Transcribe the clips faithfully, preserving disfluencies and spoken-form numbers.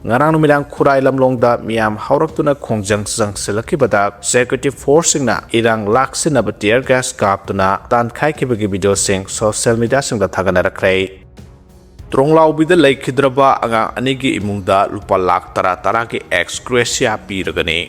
ꯉꯔꯥꯡ ꯅꯨꯃꯤꯗꯥꯡ ꯈꯨꯔꯥꯏ ꯂꯝꯂꯣꯡꯗ ꯃꯤꯌꯥꯝ ꯍꯧꯔꯛꯇꯨꯅ ꯈꯣꯡꯖꯪ ꯆꯪꯁꯤꯜꯂꯛꯈꯤꯕꯗ security forceꯁꯤꯡꯅ ꯏꯔꯥꯡ ꯂꯥꯛꯁꯤꯟꯅꯕ tear gas ꯀꯥꯞꯇꯨꯅ ꯇꯥꯟꯈꯥꯏꯈꯤꯕꯒꯤ videoꯁꯤꯡ social mediaꯁꯤꯡꯗ ꯊꯥꯒꯠꯅꯔꯛꯈ꯭ꯔꯦ꯫ ꯇ꯭ꯔꯣꯡꯂꯥꯎꯕꯤꯗ ꯂꯩꯈꯤꯗ꯭ꯔꯕ ꯑꯉꯥꯡ ꯑꯅꯤꯒꯤ ꯏꯃꯨꯡꯗ ꯂꯨꯄꯥ ꯂꯥꯈ ꯇꯔꯥ ꯇꯔꯥꯒꯤ ex gratia ꯄꯤꯔꯒꯅꯤ꯫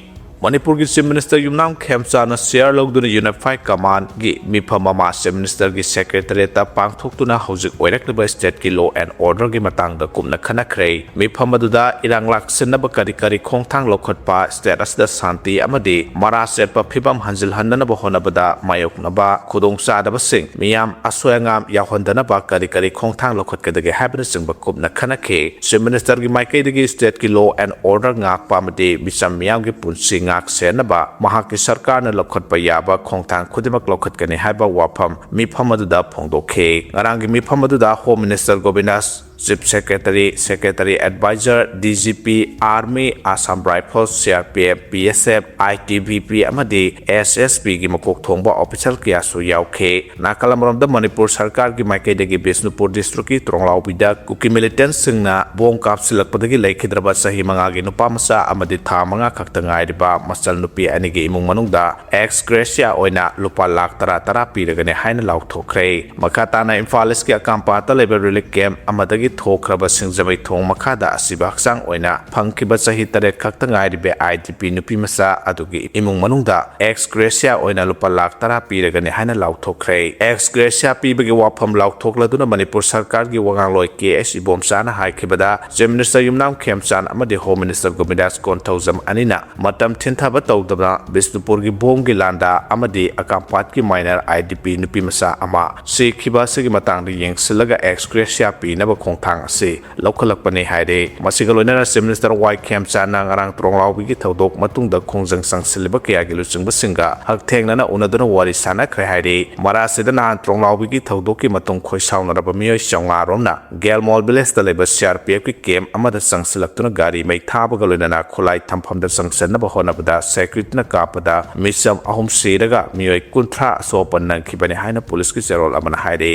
ꯃꯅꯤꯄꯨꯔꯒꯤ Chief Minister ꯌꯨꯝꯅꯥꯝ ꯈꯦꯝꯆꯥꯅ chair ꯂꯧꯗꯨꯅ Unified Commandꯒꯤ ꯃꯤꯐꯝ ꯑꯃ Chief Ministerꯒꯤ Secretariatꯇ ꯄꯥꯡꯊꯣꯛꯇꯨꯅ ꯍꯧꯖꯤꯛ ꯑꯣꯏꯔꯛꯂꯤꯕ stateꯀꯤ law and orderꯒꯤ ꯃꯇꯥꯡꯗ ꯀꯨꯞꯅ ꯈꯟꯅꯈ꯭ꯔꯦ꯫ ꯃꯤꯐꯝ ꯑꯗꯨꯗ ꯏꯔꯥꯡ ꯂꯥꯛꯁꯤꯟꯅꯕ ꯀꯔꯤ ꯀꯔꯤ ꯈꯣꯡꯊꯥꯡ ꯂꯧꯈꯠꯄ, state ꯑꯁꯤꯗ ꯁꯥꯟꯇꯤ ꯑꯃꯗꯤ ꯃꯔꯥ ꯆꯦꯠꯄ ꯐꯤꯕꯝ ꯍꯟꯖꯤꯜꯍꯟꯗꯅꯕ ꯍꯣꯠꯅꯕꯗ ꯃꯥꯌꯣꯛꯅꯕ ꯈꯨꯗꯣꯡꯆꯥꯗꯕꯁꯤꯡ, ꯃꯤꯌꯥꯝ ꯑꯁꯣꯏ ꯑꯉꯥꯝ ꯌꯥꯎꯍꯟꯗꯅꯕ ꯀꯔꯤ ꯀꯔꯤ ꯈꯣꯡꯊꯥꯡ ꯂꯧꯈꯠꯀꯗꯒꯦ ꯍꯥꯏꯕꯅꯆꯤꯡꯕ ꯀꯨꯞꯅ ꯈꯟꯅꯈꯤ꯫ Chief Ministerꯒꯤ ꯃꯥꯏꯀꯩꯗꯒꯤ stateꯀꯤ law and order ꯉꯥꯛꯄ ꯑꯃꯗꯤ ꯃꯤꯆꯝ ꯃꯤꯌꯥꯝꯒꯤ ꯄꯨꯟꯁꯤ ꯉꯥꯛ ꯁꯦꯟꯅꯕ ꯃꯍꯥꯛꯀꯤ ꯁꯔꯀꯥꯔꯅ ꯂꯧꯈꯠꯄ ꯌꯥꯕ ꯈꯣꯡꯊꯥꯡ ꯈꯨꯗꯤꯡꯃꯛ ꯂꯧꯈꯠꯀꯅꯤ ꯍꯥꯏꯕ ꯋꯥꯐꯝ ꯃꯤꯐꯝ ꯑꯗꯨꯗ ꯐꯣꯡꯗꯣꯛꯈꯤ꯫ ꯉꯔꯥꯡꯒꯤ ꯃꯤꯐꯝ ꯑꯗꯨꯗ Home Minister ꯒꯣꯕꯤꯟꯗꯥꯁ, Chief Secretary, Secretary Advisor, DGP, Army, Assam Rifles, CRPF, BSF, ITBP ꯑꯃꯗꯤ SSBꯒꯤ ꯃꯀꯣꯛ ꯊꯣꯡꯕ official ꯀꯌꯥꯁꯨ ꯌꯥꯎꯈꯤ꯫ ꯅꯥꯀꯜ ꯑꯃꯔꯣꯝꯗ ꯃꯅꯤꯄꯨꯔ ꯁꯔꯀꯥꯔꯒꯤ ꯃꯥꯏꯀꯩꯗꯒꯤ ꯕꯤꯁꯅꯨꯄꯨꯔ districtꯀꯤ ꯇ꯭ꯔꯣꯡꯂꯥꯎꯕꯤꯗ ꯀꯨꯀꯤ militantꯁꯤꯡꯅ bomb ꯀꯥꯞꯁꯤꯜꯂꯛꯄꯗꯒꯤ ꯂꯩꯈꯤꯗ꯭ꯔꯕ ꯆꯍꯤ ꯃꯉꯥꯒꯤ ꯅꯨꯄꯥ ꯃꯆꯥ ꯑꯃꯗꯤ ꯊꯥ ꯃꯉꯥ ꯈꯛꯇ ꯉꯥꯏꯔꯤꯕ ꯃꯆꯜ ꯅꯨꯄꯤ ꯑꯅꯤꯒꯤ ꯏꯃꯨꯡ ꯃꯅꯨꯡꯗ ex gratia ꯑꯣꯏꯅ ꯂꯨꯄꯥ ꯂꯥꯈ ꯇꯔꯥ ꯇꯔꯥ ꯄꯤꯔꯒꯅꯤ ꯍꯥꯏꯅ ꯂꯥꯎꯊꯣꯛꯈ꯭ꯔꯦ꯫ ꯃꯈꯥ ꯇꯥꯅ ꯏꯝꯐꯥꯜ Eastꯀꯤ ꯑꯀꯥꯝꯄꯥꯠꯇ ꯂꯩꯕ relief camp ꯑꯃꯗꯒꯤ ꯊꯣꯛꯈ꯭ꯔꯕ ꯁꯤꯡꯖꯃꯩ ꯊꯣꯡ ꯃꯈꯥꯗ ꯑꯁꯤꯕ ꯍꯛꯆꯥꯡ ꯑꯣꯏꯅ ꯐꯪꯈꯤꯕ ꯆꯍꯤ ꯇꯔꯦꯠ ꯈꯛꯇ ꯉꯥꯏꯔꯤꯕ IDP ꯅꯨꯄꯤ ꯃꯆꯥ ꯑꯗꯨꯒꯤ ꯏꯃꯨꯡ ꯃꯅꯨꯡꯗ ex gratia ꯑꯣꯏꯅ ꯂꯨꯄꯥ ꯂꯥꯈ ꯇꯔꯥ ꯄꯤꯔꯒꯅꯤ ꯍꯥꯏꯅ ꯂꯥꯎꯊꯣꯛꯈ꯭ꯔꯦ꯫ Ex gratia ꯄꯤꯕꯒꯤ ꯋꯥꯐꯝ ꯂꯥꯎꯊꯣꯛꯂꯗꯨꯅ ꯃꯅꯤꯄꯨꯔ ꯁꯔꯀꯥꯔꯒꯤ ꯋꯥꯉꯥꯡꯂꯣꯏ ꯀꯦ ꯑꯩꯆ ꯏꯕꯣꯝꯆꯥꯅ ꯍꯥꯏꯈꯤꯕꯗ, Chief Minister ꯌꯨꯝꯅꯥꯝ ꯈꯦꯝꯆꯥꯟ ꯑꯃꯗꯤ Home Minister ꯒꯣꯕꯤꯟꯗꯥꯁ ꯀꯣꯟꯊꯧꯖꯝ ꯑꯅꯤꯅ ꯃꯇꯝ ꯊꯤꯟꯊꯕ ꯇꯧꯗꯕꯅ ꯕꯤꯁꯅꯨꯄꯨꯔꯒꯤ ꯕꯣꯝꯒꯤ ꯂꯥꯟꯗꯥ ꯑꯃꯗꯤ ꯑꯀꯥꯝꯄꯥꯠꯀꯤ minor IDP ꯅꯨꯄꯤ ꯃꯆꯥ ꯑꯃ ꯁꯤꯈꯤꯕ ꯑꯁꯤꯒꯤ ꯃꯇꯥꯡꯗ ꯌꯦꯡꯁꯤꯜꯂꯒ ex gratia ꯄꯤꯅꯕ ꯈꯣꯡꯊꯥꯡ ꯑꯁꯤ ꯂꯧꯈꯠꯂꯛꯄꯅꯤ ꯍꯥꯏꯔꯦ꯫ ꯃꯁꯤꯒ ꯂꯣꯏꯅꯅ Chief Minister ꯋꯥꯏ ꯈꯦꯝꯆꯥꯟꯅ ꯉꯔꯥꯡ ꯇ꯭ꯔꯣꯡꯂꯥꯎꯕꯤꯒꯤ ꯊꯧꯗꯣꯛ ꯃꯇꯨꯡꯗ ꯈꯣꯡꯖꯪ ꯆꯪꯁꯤꯜꯂꯤꯕ ꯀꯌꯥꯒꯤ ꯂꯨꯆꯤꯡꯕꯁꯤꯡꯒ ꯍꯛꯊꯦꯡꯅꯅ ꯎꯅꯗꯨꯅ ꯋꯥꯔꯤ ꯁꯥꯟꯅꯈ꯭ꯔꯦ ꯍꯥꯏꯔꯤ꯫ ꯃꯔꯥꯁꯤꯗ ꯅꯍꯥꯟ ꯇ꯭ꯔꯣꯡꯂꯥꯎꯕꯤꯒꯤ ꯊꯧꯗꯣꯛꯀꯤ ꯃꯇꯨꯡ ꯈꯣꯏꯁꯥꯎꯅꯔꯕ ꯃꯤꯑꯣꯏ ꯆꯥꯝꯃꯉꯥ ꯔꯣꯝꯅ ꯒꯦꯜꯃꯣꯜ villageꯇ ꯂꯩꯕ CRPFꯀꯤ camp ꯑꯃꯗ ꯆꯪꯁꯤꯜꯂꯛꯇꯨꯅ ꯒꯥꯔꯤ ꯃꯩ ꯊꯥꯕꯒ ꯂꯣꯏꯅꯅ ꯈꯨꯠꯂꯥꯏ ꯊꯝꯐꯝꯗ ꯆꯪꯁꯤꯟꯅꯕ ꯍꯣꯠꯅꯕꯗ securityꯅ ꯀꯥꯞꯄꯗ ꯃꯤꯆꯝ ꯑꯍꯨꯝ ꯁꯤꯔꯒ ꯃꯤꯑꯣꯏ ꯀꯨꯟꯊ꯭ꯔꯥ ꯑꯁꯣꯛ ꯑꯄꯟ ꯅꯪꯈꯤꯕꯅꯤ ꯍꯥꯏꯅ ꯄꯨꯂꯤꯁꯀꯤ ꯆꯦꯔꯣꯜ ꯑꯃꯅ ꯍꯥꯏꯔꯤ꯫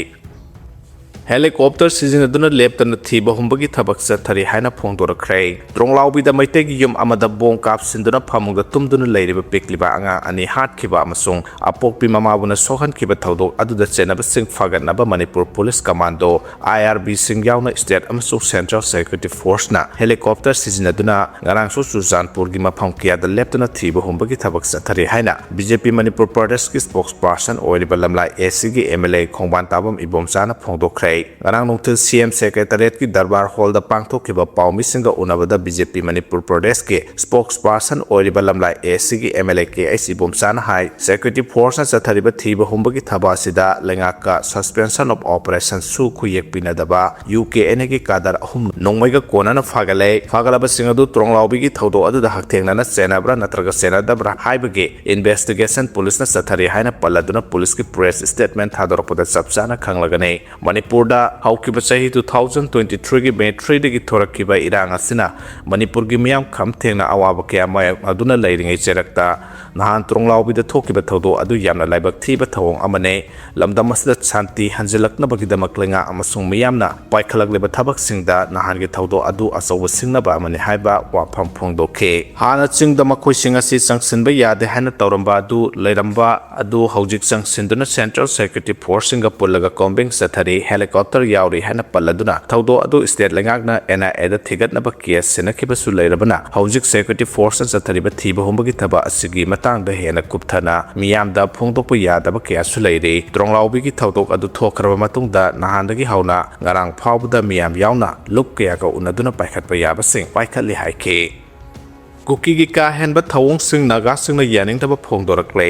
ꯍꯦꯂꯤꯀꯣꯞꯇꯔ ꯁꯤꯖꯤꯟꯅꯗꯨꯅ ꯂꯦꯞꯇꯅ ꯊꯤꯕ ꯍꯨꯝꯕꯒꯤ ꯊꯕꯛ ꯆꯠꯊꯔꯤ ꯍꯥꯏꯅ ꯐꯣꯡꯗꯣꯔꯛꯈ꯭ꯔꯦ꯫ ꯇ꯭ꯔꯣꯡꯂꯥꯎꯕꯤꯗ ꯃꯩꯇꯩꯒꯤ ꯌꯨꯝ ꯑꯃꯗ ꯕꯣꯝ ꯀꯥꯞꯁꯤꯟꯗꯨꯅ ꯐꯃꯨꯡꯗ ꯇꯨꯝꯗꯨꯅ ꯂꯩꯔꯤꯕ ꯄꯤꯛꯂꯤꯕ ꯑꯉꯥꯡ ꯑꯅꯤ ꯍꯥꯠꯈꯤꯕ ꯑꯃꯁꯨꯡ ꯑꯄꯣꯛꯄꯤ ꯃꯃꯥꯕꯨꯅ ꯁꯣꯛꯍꯟꯈꯤꯕ ꯊꯧꯗꯣꯛ ꯑꯗꯨꯗ ꯆꯦꯟꯅꯕꯁꯤꯡ ꯐꯥꯒꯠꯅꯕ ꯃꯅꯤꯄꯨꯔ ꯄꯨꯂꯤꯁ ꯀꯃꯥꯟꯗꯣ, IRB ꯁꯤꯡ ꯌꯥꯎꯅ state ꯑꯃꯁꯨꯡ central security force ꯅ helicopter ꯁꯤꯖꯤꯟꯅꯗꯨꯅ ꯉꯔꯥꯡꯁꯨ ꯆꯨꯔꯆꯥꯟꯄꯨꯔꯒꯤ ꯃꯐꯝ ꯀꯌꯥꯗ ꯂꯦꯞꯇꯅ ꯊꯤꯕ ꯍꯨꯝꯕꯒꯤ ꯊꯕꯛ ꯆꯠꯊꯔꯤ ꯍꯥꯏꯅ BJP ꯃꯅꯤꯄꯨꯔ ꯄ꯭ꯔꯗꯦꯁꯀꯤ spokesperson ꯑꯣꯏꯔꯤꯕ ꯂꯝꯂꯥꯏ AC ꯒꯤ MLA ꯈꯣꯡꯕꯥꯟ ꯇꯥꯕꯝ ꯏꯕꯣꯝꯆꯥꯅ ꯐꯣꯡꯗꯣꯛꯈ꯭ꯔꯦ꯫ ꯉꯔꯥꯡ ꯅꯨꯡꯊꯤꯜ CM secretariat ꯀꯤ ꯗꯔꯕꯥꯔ hall ꯗ ꯄꯥꯡꯊꯣꯛꯈꯤꯕ ꯄꯥꯎꯃꯤꯁꯤꯡꯒ ꯎꯅꯕꯗ BJP ꯃꯅꯤꯄꯨꯔ ꯄ꯭ꯔꯗꯦꯁꯀꯤ spokesperson ꯑꯣꯏꯔꯤꯕ ꯂꯝꯂꯥꯏ AC ꯒꯤ MLA KH ꯏꯕꯣꯝꯆꯥꯅ ꯍꯥꯏ, security force ꯅ ꯆꯠꯊꯔꯤꯕ ꯊꯤꯕ ꯍꯨꯝꯕꯒꯤ ꯊꯕꯛ ꯑꯁꯤꯗ ꯂꯩꯉꯥꯛꯀ suspension of operation ꯁꯨ ꯈꯨꯌꯦꯛ ꯄꯤꯅꯗꯕ UKNA ꯒꯤ cadre ꯑꯍꯨꯝ ꯅꯣꯡꯃꯩꯒ ꯀꯣꯟꯅꯅ ꯐꯥꯒꯠꯂꯦ꯫ ꯐꯥꯒꯠꯂꯕꯁꯤꯡ ꯑꯗꯨ ꯇ꯭ꯔꯣꯡꯂꯥꯎꯕꯤꯒꯤ ꯊꯧꯗꯣꯛ ꯑꯗꯨꯗ ꯍꯛꯊꯦꯡꯅꯅ ꯆꯦꯟꯅꯕ꯭ꯔꯥ ꯅꯠꯇ꯭ꯔꯒ ꯆꯦꯟꯅꯗꯕ꯭ꯔꯥ ꯍꯥꯏꯕꯒꯤ investigation ꯄꯨꯂꯤꯁꯅ ꯆꯠꯊꯔꯤ ꯍꯥꯏꯅ ꯄꯜꯂꯗꯨꯅ ꯄꯨꯂꯤꯁꯀꯤ press statement ꯊꯥꯗꯣꯔꯛꯄꯗ ꯆꯞ ꯆꯥꯅ ꯈꯪꯂꯒꯅꯤ꯫ ꯃꯅꯤꯄꯨꯔꯗ ꯍꯧꯈꯤꯕ ꯆꯍꯤ two thousand twenty three ꯒꯤ May three ꯗꯒꯤ ꯊꯣꯔꯛꯈꯤꯕ ꯏꯔꯥꯡ ꯑꯁꯤꯅ ꯃꯅꯤꯄꯨꯔꯒꯤ ꯃꯤꯌꯥꯝ ꯈꯝ ꯊꯦꯡꯅ ꯑꯋꯥꯕ ꯀꯌꯥ ꯃꯥꯌꯣꯛꯅꯗꯨꯅ ꯂꯩꯔꯤꯉꯩ ꯆꯩꯔꯛꯇ ꯅꯍꯥꯟ ꯇ꯭ꯔꯣꯡꯂꯥꯎꯕꯤꯗ ꯊꯣꯛꯈꯤꯕ ꯊꯧꯗꯣꯛ ꯑꯗꯨ ꯌꯥꯝꯅ ꯂꯥꯏꯕꯛ ꯊꯤꯕ ꯊꯧꯑꯣꯡ ꯑꯃꯅꯤ꯫ ꯂꯝꯗꯝ ꯑꯁꯤꯗ ꯁꯥꯟꯇꯤ ꯍꯟꯖꯤꯜꯂꯛꯅꯕꯒꯤꯗꯃꯛ ꯂꯩꯉꯥꯛ ꯑꯃꯁꯨꯡ ꯃꯤꯌꯥꯝꯅ ꯄꯥꯏꯈꯠꯂꯛꯂꯤꯕ ꯊꯕꯛꯁꯤꯡꯗ ꯅꯍꯥꯟꯒꯤ ꯊꯧꯗꯣꯛ ꯑꯗꯨ ꯑꯆꯧꯕ ꯁꯤꯡꯅꯕ ꯑꯃꯅꯤ ꯍꯥꯏꯕ ꯋꯥꯐꯝ ꯐꯣꯡꯗꯣꯛꯈꯤ꯫ ꯍꯥꯟꯅ ꯆꯤꯡꯗ ꯃꯈꯣꯏꯁꯤꯡ ꯑꯁꯤ ꯆꯪꯁꯤꯟꯕ ꯌꯥꯗꯦ ꯍꯥꯏꯅ ꯇꯧꯔꯝꯕ ꯑꯗꯨ ꯂꯩꯔꯝꯕ ꯑꯗꯨ ꯍꯧꯖꯤꯛ ꯆꯪꯁꯤꯟꯗꯨꯅ central security force ꯁꯤꯡꯒ ꯄꯨꯜꯂꯒ combing ꯆꯠꯊꯔꯤ꯫ Helicopter ꯌꯥꯎꯔꯤ ꯍꯥꯏꯅ ꯄꯜꯂꯗꯨꯅ ꯊꯧꯗꯣꯛ ꯑꯗꯨ state ꯂꯩꯉꯥꯛꯅ NIA ꯗ ꯊꯤꯒꯠꯅꯕ case ꯁꯤꯟꯅꯈꯤꯕꯁꯨ ꯂꯩꯔꯕꯅ ꯍꯧꯖꯤꯛ security force ꯅ ꯆꯠꯊꯔꯤꯕ ꯊꯤꯕ ꯍꯨꯝꯕꯒꯤ ꯊꯕꯛ ꯑꯁꯤꯒꯤ ꯃꯇꯥꯡꯗ ꯍꯦꯟꯅ ꯀꯨꯞꯊꯅ ꯃꯤꯌꯥꯝꯗ ꯐꯣꯡꯗꯣꯛꯄ ꯌꯥꯗꯕ ꯀꯌꯥꯁꯨ ꯂꯩꯔꯤ꯫ ꯇ꯭ꯔꯣꯡꯂꯥꯎꯕꯤꯒꯤ ꯊꯧꯗꯣꯛ ꯑꯗꯨ ꯊꯣꯛꯈ꯭ꯔꯕ ꯃꯇꯨꯡꯗ ꯅꯍꯥꯟꯗꯒꯤ ꯍꯧꯅ ꯉꯔꯥꯡ ꯐꯥꯎꯕꯗ ꯃꯤꯌꯥꯝ ꯌꯥꯎꯅ ꯂꯨꯞ ꯀꯌꯥꯒ ꯎꯅꯗꯨꯅ ꯄꯥꯏꯈꯠꯄ ꯌꯥꯕꯁꯤꯡ ꯄꯥꯏꯈꯠꯂꯤ ꯍꯥꯏꯈꯤ꯫ ꯀꯨꯀꯤꯒꯤ ꯀꯥ ꯍꯦꯟꯕ ꯊꯧꯑꯣꯡꯁꯤꯡ ꯅꯥꯒꯥꯁꯤꯡꯅ ꯌꯥꯅꯤꯡꯗꯕ ꯐꯣꯡꯗꯣꯔꯛꯂꯦ꯫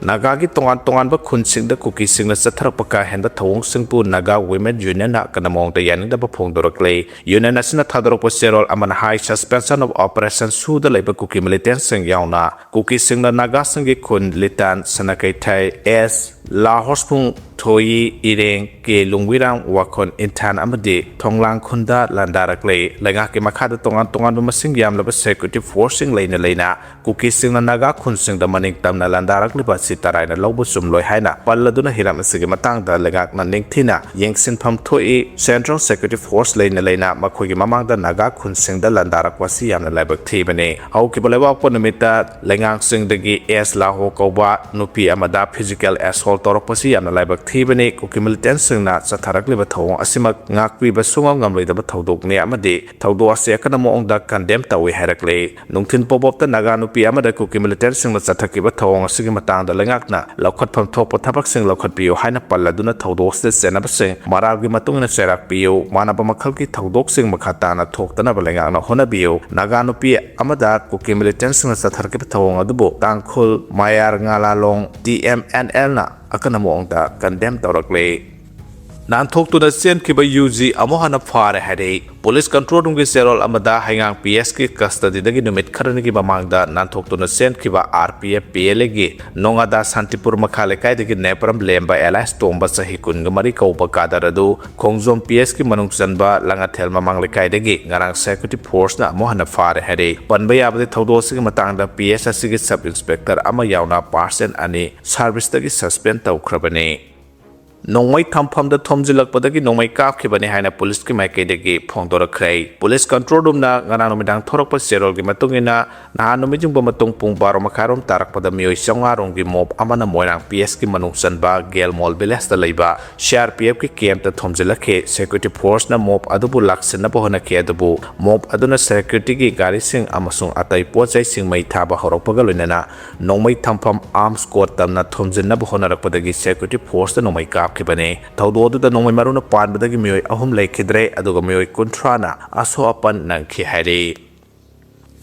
ꯅꯥꯒꯥꯒꯤ ꯇꯣꯉꯥꯟ ꯇꯣꯉꯥꯟꯕ ꯈꯨꯟꯁꯤꯡꯗ ꯀꯨꯀꯤꯁꯤꯡꯅ ꯆꯠꯊꯔꯛꯄ ꯀꯥ ꯍꯦꯟꯕ ꯊꯧꯑꯣꯡꯁꯤꯡꯕꯨ Naga Women Union ꯅ ꯑꯀꯟꯕ ꯃꯑꯣꯡꯗ ꯌꯥꯅꯤꯡꯗꯕ ꯐꯣꯡꯗꯣꯔꯛꯂꯦ꯫ Union ꯑꯁꯤꯅ ꯊꯥꯗꯣꯔꯛꯄ ꯆꯦꯔꯣꯜ ꯑꯃꯅ ꯍꯥꯏ, suspension of operation ꯁꯨꯗ ꯂꯩꯕ ꯀꯨꯀꯤ militant ꯁꯤꯡ ꯌꯥꯎꯅ ꯀꯨꯀꯤꯁꯤꯡꯅ ꯅꯥꯒꯥꯁꯤꯡꯒꯤ ꯈꯨꯟ ꯂꯤꯇꯥꯟ, ꯁꯅꯥꯀꯩꯊꯦꯜ, ꯑꯦꯁ, ꯂꯥ ꯍꯣꯔꯁꯐꯨꯡ, ꯊꯣꯏ, ꯏꯔꯦꯡ, ꯀꯦ ꯂꯨꯡꯋꯤꯔꯥꯡ, ꯋꯥꯈꯣꯟ ꯏꯟꯊꯥꯟ ꯑꯃꯗꯤ ꯊꯣꯡꯂꯥꯡ ꯈꯨꯟꯗ ꯂꯥꯟꯗꯥꯔꯛꯂꯦ꯫ ꯂꯩꯉꯥꯛꯀꯤ ꯃꯈꯥꯗ ꯇꯣꯉꯥꯟ ꯇꯣꯉꯥꯟꯕ ꯃꯁꯤꯡ ꯌꯥꯝꯂꯕ security forceꯁꯤꯡ ꯂꯩꯅ ꯂꯩꯅ ꯀꯨꯀꯤꯁꯤꯡꯅ ꯅꯥꯒꯥ ꯈꯨꯟꯁꯤꯡꯗ ꯃꯅꯤꯡ ꯇꯝꯅ ꯂꯥꯟꯗꯥꯔꯛꯂꯤꯕ ꯑꯁꯤ ꯇꯔꯥꯏꯅ ꯂꯧꯕ ꯆꯨꯝꯂꯣꯏ ꯍꯥꯏꯅ ꯄꯜꯂꯗꯨꯅ ꯍꯤꯔꯝ ꯑꯁꯤꯒꯤ ꯃꯇꯥꯡꯗ ꯂꯩꯉꯥꯛꯅ ꯅꯤꯡꯊꯤꯅ ꯌꯦꯡꯁꯤꯟꯐꯝ ꯊꯣꯛꯏ꯫ Central Security Force ꯂꯩꯅ ꯂꯩꯅ ꯃꯈꯣꯏꯒꯤ ꯃꯃꯥꯡꯗ ꯅꯥꯒꯥ ꯈꯨꯟꯁꯤꯡꯗ ꯂꯥꯟꯗꯥꯔꯛꯄ ꯑꯁꯤ ꯌꯥꯝꯅ ꯂꯥꯏꯕꯛ ꯊꯤꯕꯅꯤ꯫ ꯍꯧꯈꯤꯕ ꯂꯩꯕꯥꯛꯄꯣꯛꯄ ꯅꯨꯃꯤꯠꯇ ꯂꯩꯉꯥꯛꯁꯤꯡꯗꯒꯤ ꯑꯦꯁ ꯂꯥꯍꯣ ꯀꯧꯕ ꯅꯨꯄꯤ ꯑꯃꯗ physical assault ꯇꯧꯔꯛꯄꯁꯤ ꯌꯥꯝꯅ ꯂꯥꯏꯕꯛ ꯊꯤꯕꯅꯤ꯫ ꯀꯨꯀꯤ militantꯁꯤꯡꯅ ꯆꯠꯊꯔꯛꯂꯤꯕ ꯊꯧꯑꯣꯡ ꯑꯁꯤꯃꯛ ꯉꯥꯛꯄꯤꯕ ꯁꯨꯡꯉꯝ ꯉꯝꯂꯣꯏꯗꯕ ꯊꯧꯗꯣꯛꯅꯤ ꯑꯃꯗꯤ ꯊꯧꯗꯣꯛ ꯑꯁꯤ ꯑꯀꯟꯕ ꯃꯑꯣꯡꯗ condemn ꯇꯧꯏ ꯍꯥꯏꯔꯛꯂꯤ꯫ ꯅꯨꯡꯊꯤꯜ ꯄꯣꯕꯣꯞꯇ ꯅꯥꯒꯥ ꯅꯨꯄꯤ ꯑꯃꯗ ꯀꯨꯀꯤ militantꯁꯤꯡꯅ ꯆꯠꯊꯈꯤꯕ ꯊꯧꯑꯣꯡ ꯑꯁꯤꯒꯤ ꯃꯇꯥꯡꯗ ꯂꯩꯉꯥꯛꯅ ꯂꯧꯈꯠꯐꯝ ꯊꯣꯛꯄ ꯊꯕꯛꯁꯤꯡ ꯂꯧꯈꯠꯄꯤꯌꯨ ꯍꯥꯏꯅ ꯄꯜꯂꯗꯨꯅ ꯊꯧꯗꯣꯛ ꯑꯁꯤꯗ ꯆꯦꯟꯅꯕꯁꯤꯡ ꯃꯔꯥꯜꯒꯤ ꯃꯇꯨꯡ ꯏꯟꯅ ꯆꯩꯔꯥꯛ ꯄꯤꯌꯨ꯫ ꯃꯥꯟꯅꯕ ꯃꯈꯜꯒꯤ ꯊꯧꯗꯣꯛꯁꯤꯡ ꯃꯈꯥ ꯇꯥꯅ ꯊꯣꯛꯇꯅꯕ ꯂꯩꯉꯥꯛꯅ ꯍꯣꯠꯅꯕꯤꯌꯨ꯫ ꯅꯥꯒꯥ ꯅꯨꯄꯤ ꯑꯃꯗ ꯀꯨꯀꯤ militantꯁꯤꯡꯅ ꯆꯠꯊꯔꯛꯈꯤꯕ ꯊꯧꯑꯣꯡ ꯑꯗꯨꯕꯨ ꯇꯥꯡꯈꯨꯜ ꯃꯌꯥꯔ ꯉꯥꯂꯥꯂꯣꯡ, T M N Lꯅ ꯑꯀꯟꯕ ꯃꯑꯣꯡꯗ condemn ꯇꯧꯔꯛꯂꯦ꯫ ꯅꯥꯟꯊꯣꯛꯇꯨꯅ ꯆꯦꯟꯈꯤꯕ ꯌꯨ ꯖꯤ ꯑꯃꯨꯛ ꯍꯟꯅ ꯐꯥꯔꯦ ꯍꯥꯏꯔꯛꯏ꯫ Police control roomꯒꯤ ꯆꯦꯔꯣꯜ ꯑꯃꯗ ꯍꯩꯉꯥꯡ P S ꯀꯤ custodyꯗꯒꯤ ꯅꯨꯃꯤꯠ ꯈꯔꯅꯤꯒꯤ ꯃꯃꯥꯡꯗ ꯅꯥꯟꯊꯣꯛꯇꯨꯅ ꯆꯦꯟꯈꯤꯕ R P F P L Aꯒꯤ ꯅꯣꯉꯥꯗꯥ ꯁꯥꯟꯇꯤꯄꯨꯔ ꯃꯈꯥ ꯂꯩꯀꯥꯏꯗꯒꯤ ꯅꯦꯄꯔꯝ ꯂꯦꯝꯕ alias ꯇꯣꯝꯕ ꯆꯍꯤ ꯀꯨꯟꯒ ꯃꯔꯤ ꯀꯧꯕ ꯀꯥꯗꯔ ꯑꯗꯨ ꯈꯣꯡꯖꯣꯝ P S ꯀꯤ ꯃꯅꯨꯡ ꯆꯟꯕ ꯂꯥꯡꯉꯊꯦꯜ ꯃꯃꯥꯡ ꯂꯩꯀꯥꯏꯗꯒꯤ ꯉꯔꯥꯡ security forceꯅ ꯑꯃꯨꯛ ꯍꯟꯅ ꯐꯥꯔꯦ ꯍꯥꯏꯔꯛꯏ꯫ ꯄꯟꯕ ꯌꯥꯕꯗꯤ ꯊꯧꯗꯣꯛ ꯑꯁꯤꯒꯤ ꯃꯇꯥꯡꯗ P S ꯑꯁꯤꯒꯤ sub inspector ꯑꯃ ꯌꯥꯎꯅ person ꯑꯅꯤ serviceꯇꯒꯤ suspend ꯇꯧꯈ꯭ꯔꯕꯅꯤ꯫ ꯅꯣꯡꯃꯩ ꯊꯝꯐꯝꯗ ꯊꯣꯝꯖꯤꯜꯂꯛꯄꯗꯒꯤ ꯅꯣꯡꯃꯩ ꯀꯥꯞꯈꯤꯕꯅꯤ ꯍꯥꯏꯅ policeꯀꯤ ꯃꯥꯏꯀꯩꯗꯒꯤ ꯐꯣꯡꯗꯣꯔꯛꯈ꯭ꯔꯦ꯫ Police control roomꯅ ꯉꯔꯥꯡ ꯅꯨꯃꯤꯗꯥꯡ ꯊꯣꯔꯛꯄ ꯆꯦꯔꯣꯜꯒꯤ ꯃꯇꯨꯡ ꯏꯟꯅ, ꯅꯍꯥꯟ ꯅꯨꯃꯤꯠ ꯌꯨꯡꯕ ꯃꯇꯨꯡ ꯄꯨꯡ ꯕꯥꯔꯣ ꯃꯈꯥꯏꯔꯣꯝ ꯇꯥꯔꯛꯄꯗ ꯃꯤꯑꯣꯏ ꯆꯥꯝꯃꯉꯥ ꯔꯣꯝꯒꯤ mob ꯑꯃꯅ ꯃꯣꯏꯔꯥꯡ P S ꯀꯤ ꯃꯅꯨꯡ ꯆꯟꯕ ꯒꯦꯜꯃꯣꯜ villageꯇ ꯂꯩꯕ C R P Fꯀꯤ campꯇ ꯊꯣꯝꯖꯤꯜꯂꯛꯈꯤ꯫ Security forceꯅ mob ꯑꯗꯨꯕꯨ ꯂꯥꯛꯁꯤꯟꯅꯕ ꯍꯣꯠꯅꯈꯤ, ꯑꯗꯨꯕꯨ mob ꯑꯗꯨꯅ securityꯒꯤ ꯒꯥꯔꯤꯁꯤꯡ ꯑꯃꯁꯨꯡ ꯑꯇꯩ ꯄꯣꯠ ꯆꯩꯁꯤꯡ ꯃꯩ ꯊꯥꯕ ꯍꯧꯔꯛꯄꯒ ꯂꯣꯏꯅꯅ ꯅꯣꯡꯃꯩ ꯊꯝꯐꯝ arms court ꯇꯝꯅ ꯊꯣꯝꯖꯤꯟꯅꯕ ꯍꯣꯠꯅꯔꯛꯄꯗꯒꯤ security forceꯇ ꯅꯣꯡꯃꯩ ꯀꯥꯞꯈꯤꯕꯅꯤ꯫ ꯊꯧꯗꯣꯛ ꯑꯗꯨꯗ ꯅꯣꯡꯃꯩ ꯃꯔꯨꯅ ꯄꯥꯟꯕꯗꯒꯤ ꯃꯤꯑꯣꯏ ꯑꯍꯨꯝ ꯂꯩꯈꯤꯗ꯭ꯔꯦ, ꯑꯗꯨꯒ ꯃꯤꯑꯣꯏ ꯀꯨꯟꯊ꯭ꯔꯥꯅ ꯑꯁꯣꯛ ꯑꯄꯟ ꯅꯪꯈꯤ ꯍꯥꯏꯔꯤ꯫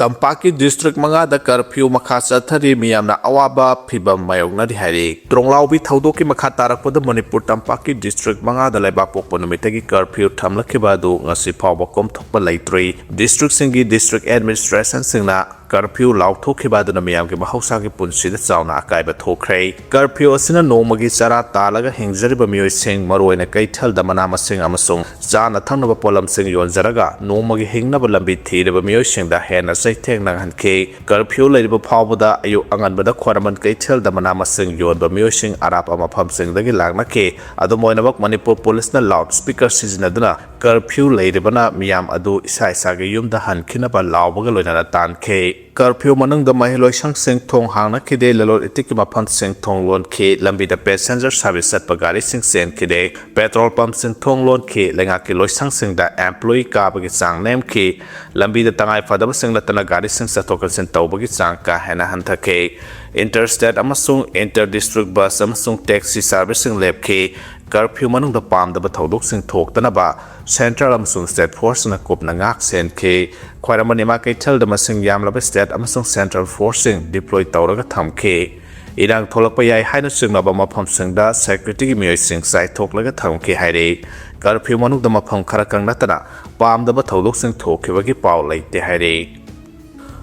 ꯇꯝꯄꯥꯛꯀꯤ district ꯃꯉꯥꯗ curfew ꯃꯈꯥ ꯆꯠꯊꯔꯤ, ꯃꯤꯌꯥꯝꯅ ꯑꯋꯥꯕ ꯐꯤꯚꯝ ꯃꯥꯌꯣꯛꯅꯔꯤ ꯍꯥꯏꯔꯤ꯫ ꯇ꯭ꯔꯣꯡꯂꯥꯎꯕꯤ ꯊꯧꯗꯣꯛꯀꯤ ꯃꯈꯥ ꯇꯥꯔꯛꯄꯗ ꯃꯅꯤꯄꯨꯔ ꯇꯝꯄꯥꯛꯀꯤ district ꯃꯉꯥꯗ ꯂꯩꯕꯥꯛꯄꯣꯛꯄ ꯅꯨꯃꯤꯠꯇꯒꯤ curfew ꯊꯝꯂꯛꯈꯤꯕ ꯑꯗꯨ ꯉꯁꯤ ꯐꯥꯎꯕ ꯀꯣꯝꯊꯣꯛꯄ ꯂꯩꯇ꯭ꯔꯤ꯫ Districtꯁꯤꯡꯒꯤ district administrationꯁꯤꯡꯅ ꯀꯔꯐ꯭ꯌꯨ ꯂꯥꯎꯊꯣꯛꯈꯤꯕ ꯑꯗꯨꯅ ꯃꯤꯌꯥꯝꯒꯤ ꯃꯍꯧꯁꯥꯒꯤ ꯄꯨꯟꯁꯤꯗ ꯆꯥꯎꯅ ꯑꯀꯥꯏꯕ ꯊꯣꯛꯈ꯭ꯔꯦ꯫ ꯀꯔꯐ꯭ꯌꯨ ꯑꯁꯤꯅ ꯅꯣꯡꯃꯒꯤ ꯆꯔꯥ ꯇꯥꯜꯂꯒ ꯍꯤꯡꯖꯔꯤꯕ ꯃꯤꯑꯣꯏꯁꯤꯡ, ꯃꯔꯨꯑꯣꯏꯅ ꯀꯩꯊꯦꯜꯗ ꯃꯅꯥ ꯃꯁꯤꯡ ꯑꯃꯁꯨꯡ ꯆꯥꯅ ꯊꯛꯅꯕ ꯄꯣꯠꯂꯝꯁꯤꯡ ꯌꯣꯟꯖꯔꯒ ꯅꯣꯡꯃꯒꯤ ꯍꯤꯡꯅꯕ ꯂꯝꯕꯤ ꯊꯤꯔꯤꯕ ꯃꯤꯑꯣꯏꯁꯤꯡꯗ ꯍꯦꯟꯅ ꯆꯩꯊꯦꯡ ꯅꯪꯍꯟꯈꯤ꯫ ꯀꯔꯐ꯭ꯌꯨ ꯂꯩꯔꯤꯕ ꯐꯥꯎꯕꯗ ꯑꯌꯨꯛ ꯑꯉꯟꯕꯗ ꯈ꯭ꯋꯥꯏꯔꯝꯕꯟ ꯀꯩꯊꯦꯜꯗ ꯃꯅꯥ ꯃꯁꯤꯡ ꯌꯣꯟꯕ ꯃꯤꯑꯣꯏꯁꯤꯡ ꯑꯔꯥꯞꯄ ꯃꯐꯝꯁꯤꯡꯗꯒꯤ ꯂꯥꯛꯅꯈꯤ꯫ ꯑꯗꯨꯝ ꯑꯣꯏꯅꯃꯛ, ꯃꯅꯤꯄꯨꯔ ꯄꯨꯂꯤꯁꯅ ꯂꯥꯎꯗ ꯁ꯭ꯄꯤꯀꯔ ꯁꯤꯖꯤꯟꯅꯗꯨꯅ ꯀꯔꯐ꯭ꯌꯨ ꯂꯩꯔꯤꯕꯅ ꯃꯤꯌꯥꯝ ꯑꯗꯨ ꯏꯁꯥ ꯏꯁꯥꯒꯤ ꯌꯨꯝꯗ ꯍꯟꯈꯤꯅꯕ ꯂꯥꯎꯕꯒ ꯂꯣꯏꯅꯅ ꯇꯥꯟꯈꯤ꯫ ꯀꯔꯐ꯭ꯌꯨ ꯃꯅꯨꯡꯗ ꯃꯍꯩꯂꯣꯏꯁꯪꯁꯤꯡ ꯊꯣꯡ ꯍꯥꯡꯅꯈꯤꯗꯦ, ꯂꯂꯣꯟ ꯏꯇꯤꯛꯀꯤ ꯃꯐꯝꯁꯤꯡ ꯊꯣꯡ ꯂꯣꯟꯈꯤ, ꯂꯝꯕꯤꯗ ꯄꯦꯁꯦꯟꯖꯔ ꯁꯥꯔꯚꯤꯁ ꯆꯠꯄ ꯒꯥꯔꯤꯁꯤꯡ ꯆꯦꯟꯈꯤꯗꯦ, ꯄꯦꯇ꯭ꯔꯣꯜ ꯄꯝꯁꯤꯡ ꯊꯣꯡ ꯂꯣꯟꯈꯤ, ꯂꯩꯉꯥꯛꯀꯤ ꯂꯣꯏꯁꯪꯁꯤꯡꯗ ꯑꯦꯝꯄ꯭ꯂꯣꯌꯤ ꯀꯥꯕꯒꯤ ꯆꯥꯡ ꯅꯦꯝꯈꯤ, ꯂꯝꯕꯤꯗ ꯇꯉꯥꯏ ꯐꯗꯕꯁꯤꯡ ꯅꯠꯇꯅ ꯒꯥꯔꯤꯁꯤꯡ ꯆꯠꯊꯣꯛ ꯆꯠꯁꯤꯟ ꯇꯧꯕꯒꯤ ꯆꯥꯡ ꯀꯥ ꯍꯦꯟꯅ ꯍꯟꯊꯈꯤ꯫ ꯏꯟꯇꯔ ꯁ꯭ꯇꯦꯠ ꯑꯃꯁꯨꯡ ꯏꯟꯇꯔ ꯗꯤꯁꯇ꯭ꯔꯤꯛ ꯕꯁ ꯑꯃꯁꯨꯡ ꯇꯦꯛꯁꯤ ꯁꯥꯔꯚꯤꯁꯁꯤꯡ ꯂꯦꯞꯈꯤ꯫ ꯀꯔꯐ꯭ꯌꯨ ꯃꯅꯨꯡꯗ ꯄꯥꯝꯗꯕ ꯊꯧꯗꯣꯛꯁꯤꯡ ꯊꯣꯛꯇꯅꯕ ꯁꯦꯟꯇ꯭ꯔꯦꯜ ꯑꯃꯁꯨꯡ ꯁ꯭ꯇꯦꯠ ꯐꯣꯔꯁꯅ ꯀꯨꯞꯅ ꯉꯥꯛ ꯁꯦꯟꯈꯤ꯫ ꯈ꯭ꯋꯥꯏꯔꯝꯕꯟ ꯏꯃꯥ ꯀꯩꯊꯦꯜꯗ ꯃꯁꯤꯡ ꯌꯥꯝꯂꯕ ꯁ꯭ꯇꯦꯠ ꯑꯃꯁꯨꯡ ꯁꯦꯟꯇ꯭ꯔꯦꯜ ꯐꯣꯔꯁꯁꯤꯡ ꯗꯤꯄ꯭ꯂꯣꯏ ꯇꯧꯔꯒ ꯊꯝꯈꯤ꯫ ꯏꯔꯥꯡ ꯊꯣꯛꯂꯛꯄ ꯌꯥꯏ ꯍꯥꯏꯅ ꯆꯤꯡꯅꯕ ꯃꯐꯝꯁꯤꯡꯗ ꯁꯦꯀ꯭ꯌꯨꯔꯤꯇꯤꯒꯤ ꯃꯤꯑꯣꯏꯁꯤꯡ ꯆꯥꯏꯊꯣꯛꯂꯒ ꯊꯝꯈꯤ ꯍꯥꯏꯔꯤ꯫ ꯀꯔꯐ꯭ꯌꯨ ꯃꯅꯨꯡꯗ ꯃꯐꯝ ꯈꯔꯈꯛ ꯅꯠꯇꯅ ꯄꯥꯝꯗꯕ ꯊꯧꯗꯣꯛꯁꯤꯡ ꯊꯣꯛꯈꯤꯕꯒꯤ ꯄꯥꯎ ꯂꯩꯇꯦ ꯍꯥꯏꯔꯤ꯫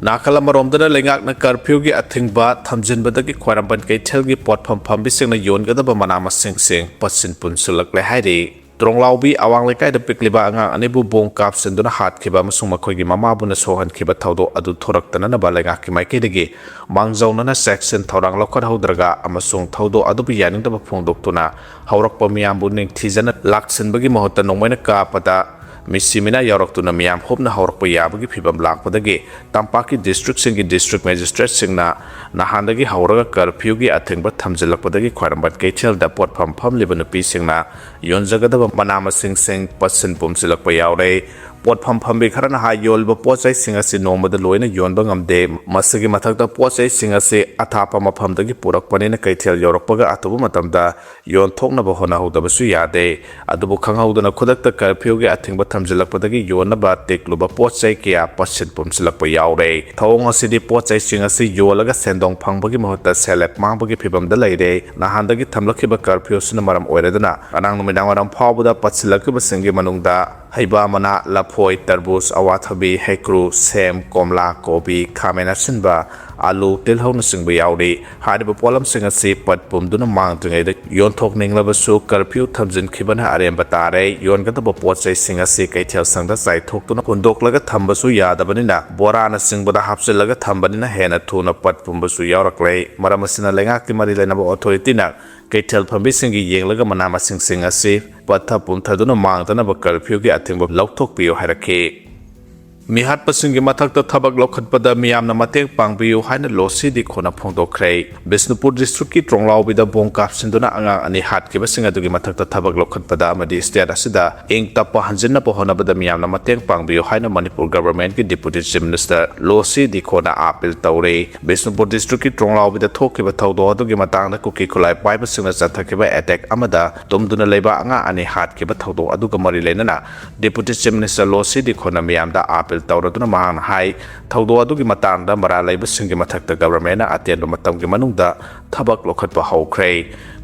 ꯅꯥꯀꯜ ꯑꯃꯔꯣꯝꯗꯅ ꯂꯩꯉꯥꯛꯅ ꯀꯔꯐ꯭ꯌꯨꯒꯤ ꯑꯊꯤꯡꯕ ꯊꯝꯖꯤꯟꯕꯗꯒꯤ ꯈ꯭ꯋꯥꯏꯔꯝꯕꯟ ꯀꯩꯊꯦꯜꯒꯤ ꯄꯣꯠꯐꯝ ꯐꯝꯕꯤꯁꯤꯡꯅ ꯌꯣꯟꯒꯗꯕ ꯃꯅꯥ ꯃꯁꯤꯡꯁꯤꯡ ꯄꯠꯁꯤꯟ ꯄꯨꯝꯁꯤꯜꯂꯛꯂꯦ ꯍꯥꯏꯔꯤ꯫ ꯇ꯭ꯔꯣꯡꯂꯥꯎꯕꯤ ꯑꯋꯥꯡ ꯂꯩꯀꯥꯏꯗ ꯄꯤꯛꯂꯤꯕ ꯑꯉꯥꯡ ꯑꯅꯤꯕꯨ ꯕꯣꯝ ꯀꯥꯞꯁꯤꯟꯗꯨꯅ ꯍꯥꯠꯈꯤꯕ ꯑꯃꯁꯨꯡ ꯃꯈꯣꯏꯒꯤ ꯃꯃꯥꯕꯨꯅ ꯁꯣꯛꯍꯟꯈꯤꯕ ꯊꯧꯗꯣꯛ ꯑꯗꯨ ꯊꯣꯔꯛꯇꯅꯅꯕ ꯂꯩꯉꯥꯛꯀꯤ ꯃꯥꯏꯀꯩꯗꯒꯤ ꯃꯥꯡꯖꯧꯅꯅ ꯆꯦꯛꯁꯤꯟ ꯊꯧꯔꯥꯡ ꯂꯧꯈꯠꯍꯧꯗ꯭ꯔꯒ ꯑꯃꯁꯨꯡ ꯊꯧꯗꯣꯛ ꯑꯗꯨꯕꯨ ꯌꯥꯅꯤꯡꯗꯕ ꯐꯣꯡꯗꯣꯛꯇꯨꯅ ꯍꯧꯔꯛꯄ ꯃꯤꯌꯥꯝꯕꯨ ꯅꯤꯡꯊꯤꯖꯅ ꯂꯥꯛꯁꯤꯟꯕꯒꯤ ꯃꯍꯨꯠꯇ ꯅꯣꯡꯃꯩꯅ ꯀꯥꯞꯄꯗ ꯃꯤꯁꯤ ꯃꯤꯅꯥ ꯌꯥꯎꯔꯛꯇꯨꯅ ꯃꯤꯌꯥꯝ ꯍꯨꯞꯅ ꯍꯧꯔꯛꯄ ꯌꯥꯕꯒꯤ ꯐꯤꯚꯝ ꯂꯥꯛꯄꯗꯒꯤ ꯇꯝꯄꯥꯛꯀꯤ ꯗꯤꯁꯇ꯭ꯔꯤꯛꯁꯤꯡꯒꯤ ꯗꯤꯁꯇ꯭ꯔꯤꯛ ꯃꯦꯖꯤꯁꯇ꯭ꯔꯦꯠꯁꯤꯡꯅ ꯅꯍꯥꯟꯗꯒꯤ ꯍꯧꯔꯒ ꯀꯔꯐ꯭ꯌꯨꯒꯤ ꯑꯊꯤꯡꯕ ꯊꯝꯖꯤꯜꯂꯛꯄꯗꯒꯤ ꯈ꯭ꯋꯥꯏꯔꯝꯕꯟ ꯀꯩꯊꯦꯜꯗ ꯄꯣꯠꯐꯝ ꯐꯝꯂꯤꯕ ꯅꯨꯄꯤꯁꯤꯡꯅ ꯌꯣꯟꯖꯒꯗꯕ ꯃꯅꯥ ꯃꯁꯤꯡꯁꯤꯡ ꯄꯠꯁꯤꯟ ꯄꯨꯝꯁꯤꯜꯂꯛꯄ ꯌꯥꯎꯔꯦ꯫ ꯄꯣꯠꯐꯝ ꯐꯝꯕꯤ ꯈꯔꯅ ꯍꯥꯏ, ꯌꯣꯜꯂꯤꯕ ꯄꯣꯠ ꯆꯩꯁꯤꯡ ꯑꯁꯤ ꯅꯣꯡꯃꯗ ꯂꯣꯏꯅ ꯌꯣꯟꯕ ꯉꯝꯗꯦ꯫ ꯃꯁꯤꯒꯤ ꯃꯊꯛꯇ ꯄꯣꯠ ꯆꯩꯁꯤꯡ ꯑꯁꯤ ꯑꯊꯥꯞꯄ ꯃꯐꯝꯗꯒꯤ ꯄꯨꯔꯛꯄꯅꯤꯅ ꯀꯩꯊꯦꯜ ꯌꯧꯔꯛꯄꯒ ꯑꯊꯨꯕ ꯃꯇꯝꯗ ꯌꯣꯟꯊꯣꯛꯅꯕ ꯍꯣꯠꯅꯍꯧꯗꯕꯁꯨ ꯌꯥꯗꯦ꯫ ꯑꯗꯨꯕꯨ ꯈꯪꯍꯧꯗꯅ ꯈꯨꯗꯛꯇ ꯀꯔꯐ꯭ꯌꯨꯒꯤ ꯑꯊꯤꯡꯕ ꯊꯝꯖꯤꯜꯂꯛꯄꯗꯒꯤ ꯌꯣꯟꯅꯕ ꯇꯦꯛꯂꯨꯕ ꯄꯣꯠ ꯆꯩ ꯀꯌꯥ ꯄꯠꯁꯤꯟ ꯄꯨꯝꯁꯤꯜꯂꯛꯄ ꯌꯥꯎꯔꯦ꯫ ꯊꯧꯑꯣꯡ ꯑꯁꯤꯗꯤ ꯄꯣꯠ ꯆꯩꯁꯤꯡ ꯑꯁꯤ ꯌꯣꯜꯂꯒ ꯁꯦꯟꯗꯣꯡ ꯐꯪꯕꯒꯤ ꯃꯍꯨꯠꯇ ꯁꯦꯜ ꯍꯦꯞ ꯃꯥꯡꯕꯒꯤ ꯐꯤꯚꯝꯗ ꯂꯩꯔꯦ꯫ ꯅꯍꯥꯟꯗꯒꯤ ꯊꯝꯂꯛꯈꯤꯕ ꯀꯔꯐ꯭ꯌꯨ ꯑꯁꯤꯅ ꯃꯔꯝ ꯑꯣꯏꯔꯗꯨꯅ ꯉꯔꯥꯡ ꯅꯨꯃꯤꯗꯥꯡ ꯋꯥꯏꯔꯝ ꯐꯥꯎꯕꯗ ꯄꯠꯁꯤꯜꯂꯛꯈꯤꯕꯁꯤꯡꯒꯤ ꯃꯅꯨꯡꯗ ꯍꯩꯕꯥ ꯃꯅꯥ, ꯂꯞ ꯐꯣꯏ, ꯇꯔꯕꯨꯖ, ꯑꯋꯥꯊꯕꯤ, ꯍꯩꯀ꯭ꯔꯨ, ꯁꯦꯝ, ꯀꯣꯝꯂꯥ, ꯀꯣꯕꯤ, ꯈꯥꯃꯦꯟ ꯑꯁꯤꯟꯕ, ꯑꯥꯂꯨ, ꯇꯤꯜꯍꯧꯅꯆꯤꯡꯕ ꯌꯥꯎꯔꯤ꯫ ꯍꯥꯏꯔꯤꯕ ꯄꯣꯠꯂꯝꯁꯤꯡ ꯑꯁꯤ ꯄꯠ ꯄꯨꯝꯗꯨꯅ ꯃꯥꯡꯗ꯭ꯔꯤꯉꯩꯗ ꯌꯣꯟꯊꯣꯛꯅꯤꯡꯂꯕꯁꯨ ꯀꯔꯐ꯭ꯌꯨ ꯊꯝꯖꯤꯟꯈꯤꯕꯅ ꯑꯔꯦꯝꯕ ꯇꯥꯔꯦ꯫ ꯌꯣꯟꯒꯗꯕ ꯄꯣꯠ ꯆꯩꯁꯤꯡ ꯑꯁꯤ ꯀꯩꯊꯦꯜ ꯁꯪꯗ ꯆꯥꯏꯊꯣꯛꯇꯨꯅ ꯍꯨꯟꯗꯣꯛꯂꯒ ꯊꯝꯕꯁꯨ ꯌꯥꯗꯕꯅꯤꯅ ꯕꯣꯔꯥꯅꯆꯤꯡꯕꯗ ꯍꯥꯞꯆꯤꯜꯂꯒ ꯊꯝꯕꯅꯤꯅ ꯍꯦꯟꯅ ꯊꯨꯅ ꯄꯠ ꯄꯨꯝꯕꯁꯨ ꯌꯥꯎꯔꯛꯂꯦ꯫ ꯃꯔꯝ ꯑꯁꯤꯅ ꯂꯩꯉꯥꯛꯀꯤ ꯃꯔꯤ ꯂꯩꯅꯕ ꯑꯣꯊꯣꯔꯤꯇꯤꯅ ꯀꯩꯊꯦꯜ ꯐꯝꯕꯤꯁꯤꯡꯒꯤ ꯌꯦꯡꯂꯒ ꯃꯅꯥ ꯃꯁꯤꯡꯁꯤꯡ ꯑꯁꯤ ꯄꯠꯊ ꯄꯨꯝꯊꯗꯨꯅ ꯃꯥꯡꯗꯅꯕ ꯀꯔꯐ꯭ꯌꯨꯒꯤ ꯑꯊꯤꯡꯕ ꯂꯧꯊꯣꯛꯄꯤꯌꯨ ꯍꯥꯏꯔꯛꯈꯤ꯫ ꯃꯤꯍꯥꯠꯄꯁꯤꯡꯒꯤ ꯃꯊꯛꯇ ꯊꯕꯛ ꯂꯧꯈꯠꯄꯗ ꯃꯤꯌꯥꯝꯅ ꯃꯇꯦꯡ ꯄꯥꯡꯕꯤꯌꯨ ꯍꯥꯏꯅ ꯂꯣꯁꯤ ꯗꯤꯈꯣꯅ ꯐꯣꯡꯗꯣꯛꯈ꯭ꯔꯦ꯫ ꯕꯤꯁꯅꯨꯄꯨꯔ ꯗꯤꯁꯇ꯭ꯔꯤꯛꯀꯤ ꯇ꯭ꯔꯣꯡꯂꯥꯎꯕꯤꯗ ꯕꯣꯝ ꯀꯥꯞꯁꯤꯟꯗꯨꯅ ꯑꯉꯥꯡ ꯑꯅꯤ ꯍꯥꯠꯈꯤꯕꯁꯤꯡ ꯑꯗꯨꯒꯤ ꯃꯊꯛꯇ ꯊꯕꯛ ꯂꯧꯈꯠꯄꯗ ꯑꯃꯗꯤ ꯁ꯭ꯇꯦꯠ ꯑꯁꯤꯗ ꯏꯪ ꯇꯞꯄ ꯍꯟꯖꯤꯟꯅꯕ ꯍꯣꯠꯅꯕꯗ ꯃꯤꯌꯥꯝꯅ ꯃꯇꯦꯡ ꯄꯥꯡꯕꯤꯌꯨ ꯍꯥꯏꯅ ꯃꯅꯤꯄꯨꯔ ꯒꯚꯔꯟꯃꯦꯟꯠꯀꯤ ꯗꯤꯄꯨꯇꯤ ꯆꯤꯐ ꯃꯤꯅꯤꯁꯇꯔ ꯂꯣꯁꯤ ꯗꯤꯈꯣꯅ ꯑꯥꯄꯤꯜ ꯇꯧꯔꯦ꯫ ꯕꯤꯁꯅꯨꯄꯨꯔ ꯗꯤꯁꯇ꯭ꯔꯤꯛꯀꯤ ꯇ꯭ꯔꯣꯡꯂꯥꯎꯕꯤꯗ ꯊꯣꯛꯈꯤꯕ ꯊꯧꯗꯣꯛ ꯑꯗꯨꯒꯤ ꯃꯇꯥꯡꯗ ꯀꯨꯀꯤ ꯈꯨꯠꯂꯥꯏ ꯄꯥꯏꯕꯁꯤꯡꯅ ꯆꯠꯊꯈꯤꯕ ꯑꯦꯇꯦꯛ ꯑꯃꯗ ꯇꯨꯝꯗꯨꯅ ꯂꯩꯕ ꯑꯉꯥꯡ ꯑꯅꯤ ꯍꯥꯠꯈꯤꯕ ꯊꯧꯗꯣꯛ ꯑꯗꯨꯒ ꯃꯔꯤ ꯂꯩꯅꯅ ꯗꯤꯄꯨꯇꯤ ꯆꯤꯐ ꯃꯤꯅꯤꯁꯇꯔ ꯂꯣꯁꯤ ꯗꯤꯈꯣꯅ ꯃꯤꯌꯥꯝꯗ ꯑꯥꯄꯤꯜ ꯇꯧꯔꯗꯨꯅ ꯃꯍꯥꯛꯅ ꯍꯥꯏ, ꯊꯧꯗꯣꯛ ꯑꯗꯨꯒꯤ ꯃꯇꯥꯡꯗ ꯃꯔꯥꯜ ꯂꯩꯕꯁꯤꯡꯒꯤ ꯃꯊꯛꯇ ꯒꯚꯔꯟꯃꯦꯟꯠꯅ ꯑꯇꯦꯟꯕ ꯃꯇꯝꯒꯤ ꯃꯅꯨꯡꯗ ꯊꯕꯛ ꯂꯧꯈꯠꯄ ꯍꯧꯈ꯭ꯔꯦ꯫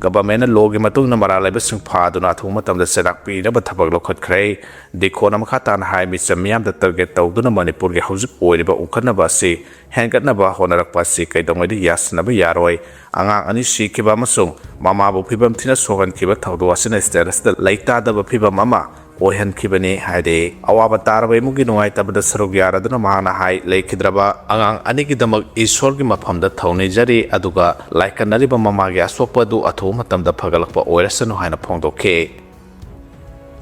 ꯒꯚꯔꯟꯃꯦꯟꯠꯅ ꯂꯣꯒꯤ ꯃꯇꯨꯡ ꯏꯟꯅ ꯃꯔꯥꯜ ꯂꯩꯕꯁꯤꯡ ꯐꯥꯗꯨꯅ ꯑꯊꯨꯕ ꯃꯇꯝꯗ ꯆꯩꯔꯥꯛ ꯄꯤꯅꯕ ꯊꯕꯛ ꯂꯧꯈꯠꯈ꯭ꯔꯦ꯫ ꯗꯤꯈꯣꯅ ꯃꯈꯥ ꯇꯥꯅ ꯍꯥꯏ, ꯃꯤꯆꯝ ꯃꯤꯌꯥꯝꯗ ꯇꯥꯔꯒꯦꯠ ꯇꯧꯗꯨꯅ ꯃꯅꯤꯄꯨꯔꯒꯤ ꯍꯧꯖꯤꯛ ꯑꯣꯏꯔꯤꯕ ꯎꯪꯈꯠꯅꯕ ꯑꯁꯤ ꯍꯦꯟꯒꯠꯅꯕ ꯍꯣꯠꯅꯔꯛꯄ ꯑꯁꯤ ꯀꯩꯗꯧꯉꯩꯗ ꯌꯥꯁꯤꯟꯅꯕ ꯌꯥꯔꯣꯏ꯫ ꯑꯉꯥꯡ ꯑꯅꯤ ꯁꯤꯈꯤꯕ ꯑꯃꯁꯨꯡ ꯃꯃꯥꯕꯨ ꯐꯤꯕꯝ ꯊꯤꯅ ꯁꯣꯛꯍꯟꯈꯤꯕ ꯊꯧꯗꯣꯛ ꯑꯁꯤꯅ ꯁ꯭ꯇꯦꯠ ꯑꯁꯤꯗ ꯂꯩꯇꯥꯗꯕ ꯐꯤꯕꯝ ꯑꯃ ꯑꯣꯏꯍꯟꯈꯤꯕꯅꯤ ꯍꯥꯏꯔꯤ꯫ ꯑꯋꯥꯕ ꯇꯥꯔꯕ ꯏꯃꯨꯡꯒꯤ ꯅꯨꯡꯉꯥꯏꯇꯕꯗ ꯁꯔꯨꯛ ꯌꯥꯔꯗꯨꯅ ꯃꯍꯥꯛꯅ ꯍꯥꯏ, ꯂꯩꯈꯤꯗ꯭ꯔꯕ ꯑꯉꯥꯡ ꯑꯅꯤꯒꯤꯗꯃꯛ ꯏꯁꯣꯔꯒꯤ ꯃꯐꯝꯗ ꯊꯧꯅꯤꯖꯔꯤ, ꯑꯗꯨꯒ ꯂꯥꯏꯀꯠꯅꯔꯤꯕ ꯃꯃꯥꯒꯤ ꯑꯁꯣꯛꯄ ꯑꯗꯨ ꯑꯊꯨꯕ ꯃꯇꯝꯗ ꯐꯒꯠꯂꯛꯄ ꯑꯣꯏꯔꯁꯅꯨ ꯍꯥꯏꯅ ꯐꯣꯡꯗꯣꯛꯈꯤ꯫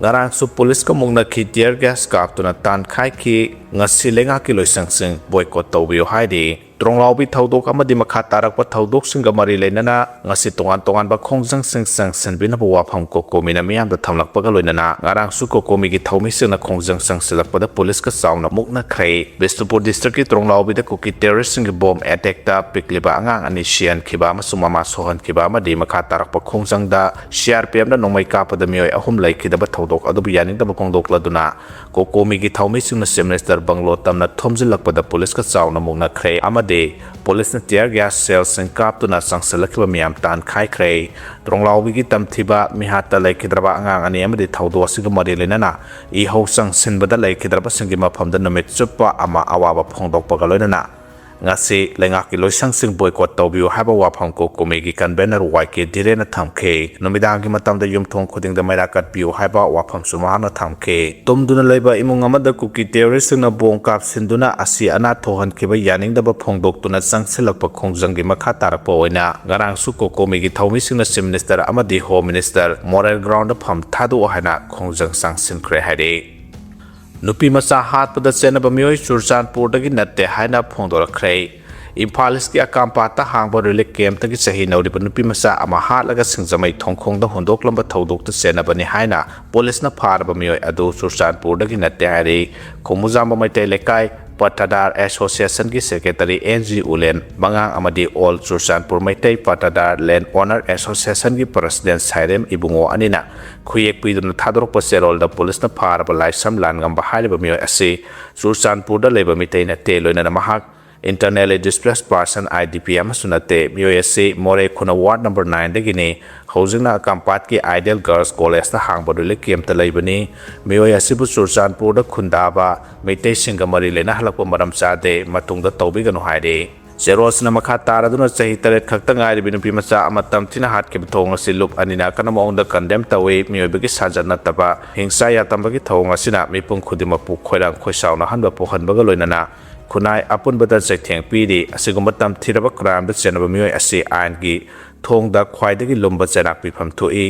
ꯉꯔꯥꯡꯁꯨ ꯄꯨꯂꯤꯁꯀ ꯃꯨꯛꯅꯈꯤ, tear gas ꯀꯥꯞꯇꯨꯅ ꯇꯥꯟꯈꯥꯏꯈꯤ꯫ ꯉꯁꯤ ꯂꯩꯉꯥꯛꯀꯤ ꯂꯣꯏꯁꯪꯁꯤꯡ boycott ꯇꯧꯕꯤꯌꯨ ꯍꯥꯏꯔꯤ꯫ ꯇ꯭ꯔꯣꯡꯂꯥꯎꯕꯤ ꯊꯧꯗꯣꯛ ꯑꯃꯗꯤ ꯃꯈꯥ ꯇꯥꯔꯛꯄ ꯊꯧꯗꯣꯛꯁꯤꯡꯒ ꯃꯔꯤ ꯂꯩꯅꯅ ꯉꯁꯤ ꯇꯣꯉꯥꯟ ꯇꯣꯉꯥꯟꯕ ꯈꯣꯡꯖꯪꯁꯤꯡ ꯆꯪꯁꯤꯟꯕꯤꯅꯕ ꯋꯥꯐꯝ ꯀꯣꯀꯣꯃꯤꯅ ꯃꯤꯌꯥꯝꯗ ꯊꯝꯂꯛꯄꯒ ꯂꯣꯏꯅꯅ ꯉꯔꯥꯡꯁꯨ ꯀꯣꯀꯣꯃꯤꯒꯤ ꯊꯧꯃꯤꯁꯤꯡꯅ ꯈꯣꯡꯖꯪ ꯆꯪꯁꯤꯜꯂꯛꯄꯗ ꯄꯨꯂꯤꯁꯀ ꯆꯥꯎꯅ ꯃꯨꯛꯅꯈ꯭ꯔꯦ꯫ ꯕꯤꯁꯅꯨꯄꯨꯔ ꯗꯤꯁꯇ꯭ꯔꯤꯛꯀꯤ ꯇ꯭ꯔꯣꯡꯂꯥꯎꯕꯤꯗ ꯀꯨꯀꯤ terroristꯁꯤꯡꯒꯤ bomb attackꯇ ꯄꯤꯛꯂꯤꯕ ꯑꯉꯥꯡ ꯑꯅꯤ ꯁꯤꯍꯟꯈꯤꯕ ꯑꯃꯁꯨꯡ ꯃꯃꯥ ꯁꯣꯛꯍꯟꯈꯤꯕ ꯑꯃꯗꯤ ꯃꯈꯥ ꯇꯥꯔꯛꯄ ꯈꯣꯡꯖꯪꯗ CRPFꯅ ꯅꯣꯡꯃꯩ ꯀꯥꯞꯄꯗ ꯃꯤꯑꯣꯏ ꯑꯍꯨꯝ ꯂꯩꯈꯤꯗꯕ ꯊꯧꯗꯣꯛ ꯑꯗꯨꯕꯨ ꯌꯥꯅꯤꯡꯗꯕ ꯐꯣꯡꯗꯣꯛꯂꯗꯨꯅ ꯀꯣꯀꯣꯃꯤꯒꯤ ꯊꯧꯃꯤꯁꯤꯡꯅ Chief Minister ꯕꯪꯒ꯭ꯂꯣ ꯇꯝꯅ ꯊꯣꯝꯖꯤꯜꯂꯛꯄꯗ ꯄꯨꯂꯤꯁꯀ ꯆꯥꯎꯅ ꯃꯨꯛꯅꯈ꯭ꯔꯦ ꯑꯃꯗꯤ ꯄꯨꯂꯤꯁꯅ tear gas shellꯁꯤꯡ ꯀꯥꯞꯇꯨꯅ ꯆꯪꯁꯤꯜꯂꯛꯈꯤꯕ ꯃꯤꯌꯥꯝ ꯇꯥꯟꯈꯥꯏꯈ꯭ꯔꯦ꯫ ꯇ꯭ꯔꯣꯡꯂꯥꯎꯕꯤꯒꯤ ꯇꯝꯊꯤꯕ ꯃꯤꯍꯥꯠꯇ ꯂꯩꯈꯤꯗ꯭ꯔꯕ ꯑꯉꯥꯡ ꯑꯅꯤ ꯑꯃꯗꯤ ꯊꯧꯗꯣꯛ ꯑꯁꯤꯒ ꯃꯔꯤ ꯂꯩꯅꯅ ꯏꯍꯧ ꯆꯪꯁꯤꯟꯕꯗ ꯂꯩꯈꯤꯗ꯭ꯔꯕꯁꯤꯡꯒꯤ ꯃꯐꯝꯗ ꯅꯨꯃꯤꯠ ꯆꯨꯞꯄ ꯑꯃ ꯑꯋꯥꯕ ꯐꯣꯡꯗꯣꯛꯄꯒ ꯂꯣꯏꯅꯅ ꯉꯁꯤ ꯂꯩꯉꯥꯛꯀꯤ ꯂꯣꯏꯁꯪꯁꯤꯡ boycott ꯇꯧꯕꯤꯌꯨ ꯍꯥꯏꯕ ꯋꯥꯐꯝ ꯀꯣꯀꯣꯃꯤꯒꯤ convener ꯋꯥꯏ ꯀꯦ ꯙꯤꯔꯦꯟꯅ ꯊꯝꯈꯤ꯫ ꯅꯨꯃꯤꯗꯥꯡꯒꯤ ꯃꯇꯝꯗ ꯌꯨꯝꯊꯣꯡ ꯈꯨꯗꯤꯡꯗ ꯃꯩꯔꯥ ꯀꯠꯄꯤꯌꯨ ꯍꯥꯏꯕ ꯋꯥꯐꯝꯁꯨ ꯃꯍꯥꯛꯅ ꯊꯝꯈꯤ꯫ ꯇꯨꯝꯗꯨꯅ ꯂꯩꯕ ꯏꯃꯨꯡ ꯑꯃꯗ ꯀꯨꯀꯤ terroristꯁꯤꯡꯅ ꯕꯣꯝ ꯀꯥꯞꯁꯤꯟꯗꯨꯅ ꯑꯁꯤ ꯑꯅꯥ ꯊꯣꯛꯍꯟꯈꯤꯕ ꯌꯥꯅꯤꯡꯗꯕ ꯐꯣꯡꯗꯣꯛꯇꯨꯅ ꯆꯪꯁꯤꯜꯂꯛꯄ ꯈꯣꯡꯖꯪꯒꯤ ꯃꯈꯥ ꯇꯥꯔꯛꯄ ꯑꯣꯏꯅ ꯉꯔꯥꯡꯁꯨ ꯀꯣꯀꯣꯃꯤꯒꯤ ꯊꯧꯃꯤꯁꯤꯡꯅ Chief Minister ꯑꯃꯗꯤ Home Minister Morel Groundꯗ ꯐꯝ ꯊꯥꯗꯣꯛꯑꯣ ꯍꯥꯏꯅ ꯈꯣꯡꯖꯪ ꯆꯪꯁꯤꯟꯈ꯭ꯔꯦ ꯍꯥꯏꯔꯤ꯫ ꯅꯨꯄꯤ ꯃꯆꯥ ꯍꯥꯠꯄꯗ ꯆꯦꯟꯅꯕ ꯃꯤꯑꯣꯏ ꯆꯨꯔꯆꯥꯟꯄꯨꯔꯗꯒꯤ ꯅꯠꯇꯦ ꯍꯥꯏꯅ ꯐꯣꯡꯗꯣꯔꯛꯈ꯭ꯔꯦ꯫ ꯏꯝꯐꯥꯜ ꯏꯁꯀꯤ ꯑꯀꯥꯝꯄꯥꯠꯇ ꯍꯥꯡꯕ relief campꯇꯒꯤ ꯆꯍꯤ ꯅꯧꯔꯤꯕ ꯅꯨꯄꯤ ꯃꯆꯥ ꯑꯃ ꯍꯥꯠꯂꯒ ꯁꯤꯡꯖꯃꯩ ꯊꯣꯡꯈꯣꯡꯗ ꯍꯨꯟꯗꯣꯛꯂꯝꯕ ꯊꯧꯗꯣꯛꯇ ꯆꯦꯟꯅꯕꯅꯤ ꯍꯥꯏꯅ ꯄꯨꯂꯤꯁꯅ ꯐꯥꯔꯕ ꯃꯤꯑꯣꯏ ꯑꯗꯨ ꯆꯨꯔꯆꯥꯟꯄꯨꯔꯗꯒꯤ ꯅꯠꯇꯦ ꯍꯥꯏꯔꯤ꯫ ꯈꯣꯡꯕꯨꯖꯥꯝꯕ ꯃꯩꯇꯩ ꯂꯩꯀꯥꯏ ꯄꯠꯇꯗꯥꯔ Associationꯒꯤ secretary ꯑꯦꯟ ꯖꯤ ꯎꯂꯦꯟ ꯃꯉꯥꯡ ꯑꯃꯗꯤ All Churachandpur Meitei ꯄꯠꯇꯗꯥꯔ Land Owner Associationꯒꯤ president ꯁꯥꯏꯔꯦꯝ ꯏꯕꯨꯡꯉꯣ ꯑꯅꯤꯅ ꯈꯨꯌꯦꯛ ꯄꯤꯗꯨꯅ ꯊꯥꯗꯣꯔꯛꯄ ꯆꯦꯔꯣꯜꯗ ꯄꯨꯂꯤꯁꯅ ꯐꯥꯔꯕ ꯂꯥꯏꯁ꯭ꯔꯝ ꯂꯥꯟꯉꯝꯕ ꯍꯥꯏꯔꯤꯕ ꯃꯤꯑꯣꯏ ꯑꯁꯤ ꯆꯨꯔꯆꯥꯟꯄꯨꯔꯗ ꯂꯩꯕ ꯃꯤꯇꯩ ꯅꯠꯇꯦ, ꯂꯣꯏꯅꯅ ꯃꯍꯥꯛ Internally Displaced Person, I D P, ꯑꯃꯁꯨ ꯅꯠꯇꯦ꯫ ꯃꯤꯑꯣꯏ ꯑꯁꯤ ꯃꯣꯔꯦ ꯈꯨꯅꯧ ward number nineꯗꯒꯤꯅꯤ꯫ ꯍꯧꯖꯤꯛꯅ ꯀꯥꯝꯄꯥꯠꯀꯤ Ideal Girls Collegeꯇ ꯍꯥꯡꯕ relief campꯇ ꯂꯩꯕꯅꯤ꯫ ꯃꯤꯑꯣꯏ ꯑꯁꯤꯕꯨ ꯆꯨꯔꯆꯥꯟꯄꯨꯔꯗ ꯈꯨꯟꯗꯥꯕ ꯃꯩꯇꯩꯁꯤꯡꯒ ꯃꯔꯤ ꯂꯩꯅꯍꯜꯂꯛꯄ ꯃꯔꯝ ꯆꯥꯗꯦ, ꯃꯇꯨꯡꯗ ꯇꯧꯕꯤꯒꯅꯨ ꯍꯥꯏꯔꯤ꯫ ꯆꯦꯔꯣꯜꯁꯤꯅ ꯃꯈꯥ ꯇꯥꯔꯗꯨꯅ ꯆꯍꯤ ꯇꯔꯦꯠ ꯈꯛꯇ ꯉꯥꯏꯔꯤꯕꯤ ꯅꯨꯄꯤ ꯃꯆꯥ ꯑꯃ ꯇꯝꯊꯤꯅ ꯍꯥꯠꯈꯤꯕ ꯊꯧꯑꯣꯡ ꯑꯁꯤ ꯂꯨꯞ ꯑꯅꯤꯅ ꯑꯀꯟꯕ ꯃꯑꯣꯡꯗ condemn ꯇꯧꯏ꯫ ꯃꯤꯑꯣꯏꯕꯒꯤ ꯁꯥꯖꯠ ꯅꯠꯇꯕ ꯍꯤꯡꯁꯥ ꯌꯥꯇꯝꯕꯒꯤ ꯊꯧꯑꯣꯡ ꯑꯁꯤꯅ ꯃꯤꯄꯨꯝ ꯈꯨꯗꯤꯡꯃꯛꯄꯨ ꯈꯣꯏꯔꯥꯡ ꯈꯣꯏꯁꯥꯎꯅꯍꯟꯕ ꯄꯣꯛꯍꯟꯕꯒ ꯂꯣꯏꯅꯅ ꯈꯨꯟꯅꯥꯏ ꯑꯄꯨꯟꯕꯗ ꯆꯩꯊꯦꯡ ꯄꯤꯔꯤ꯫ ꯑꯁꯤꯒꯨꯝꯕ ꯇꯝꯊꯤꯔꯕ crimeꯗ ꯆꯦꯟꯅꯕ ꯃꯤꯑꯣꯏ ꯑꯁꯤ ꯑꯥꯏꯟꯒꯤ ꯊꯣꯡꯗ ꯈ꯭ꯋꯥꯏꯗꯒꯤ ꯂꯨꯝꯕ ꯆꯩꯔꯥꯛ ꯄꯤꯐꯝ ꯊꯣꯛꯏ꯫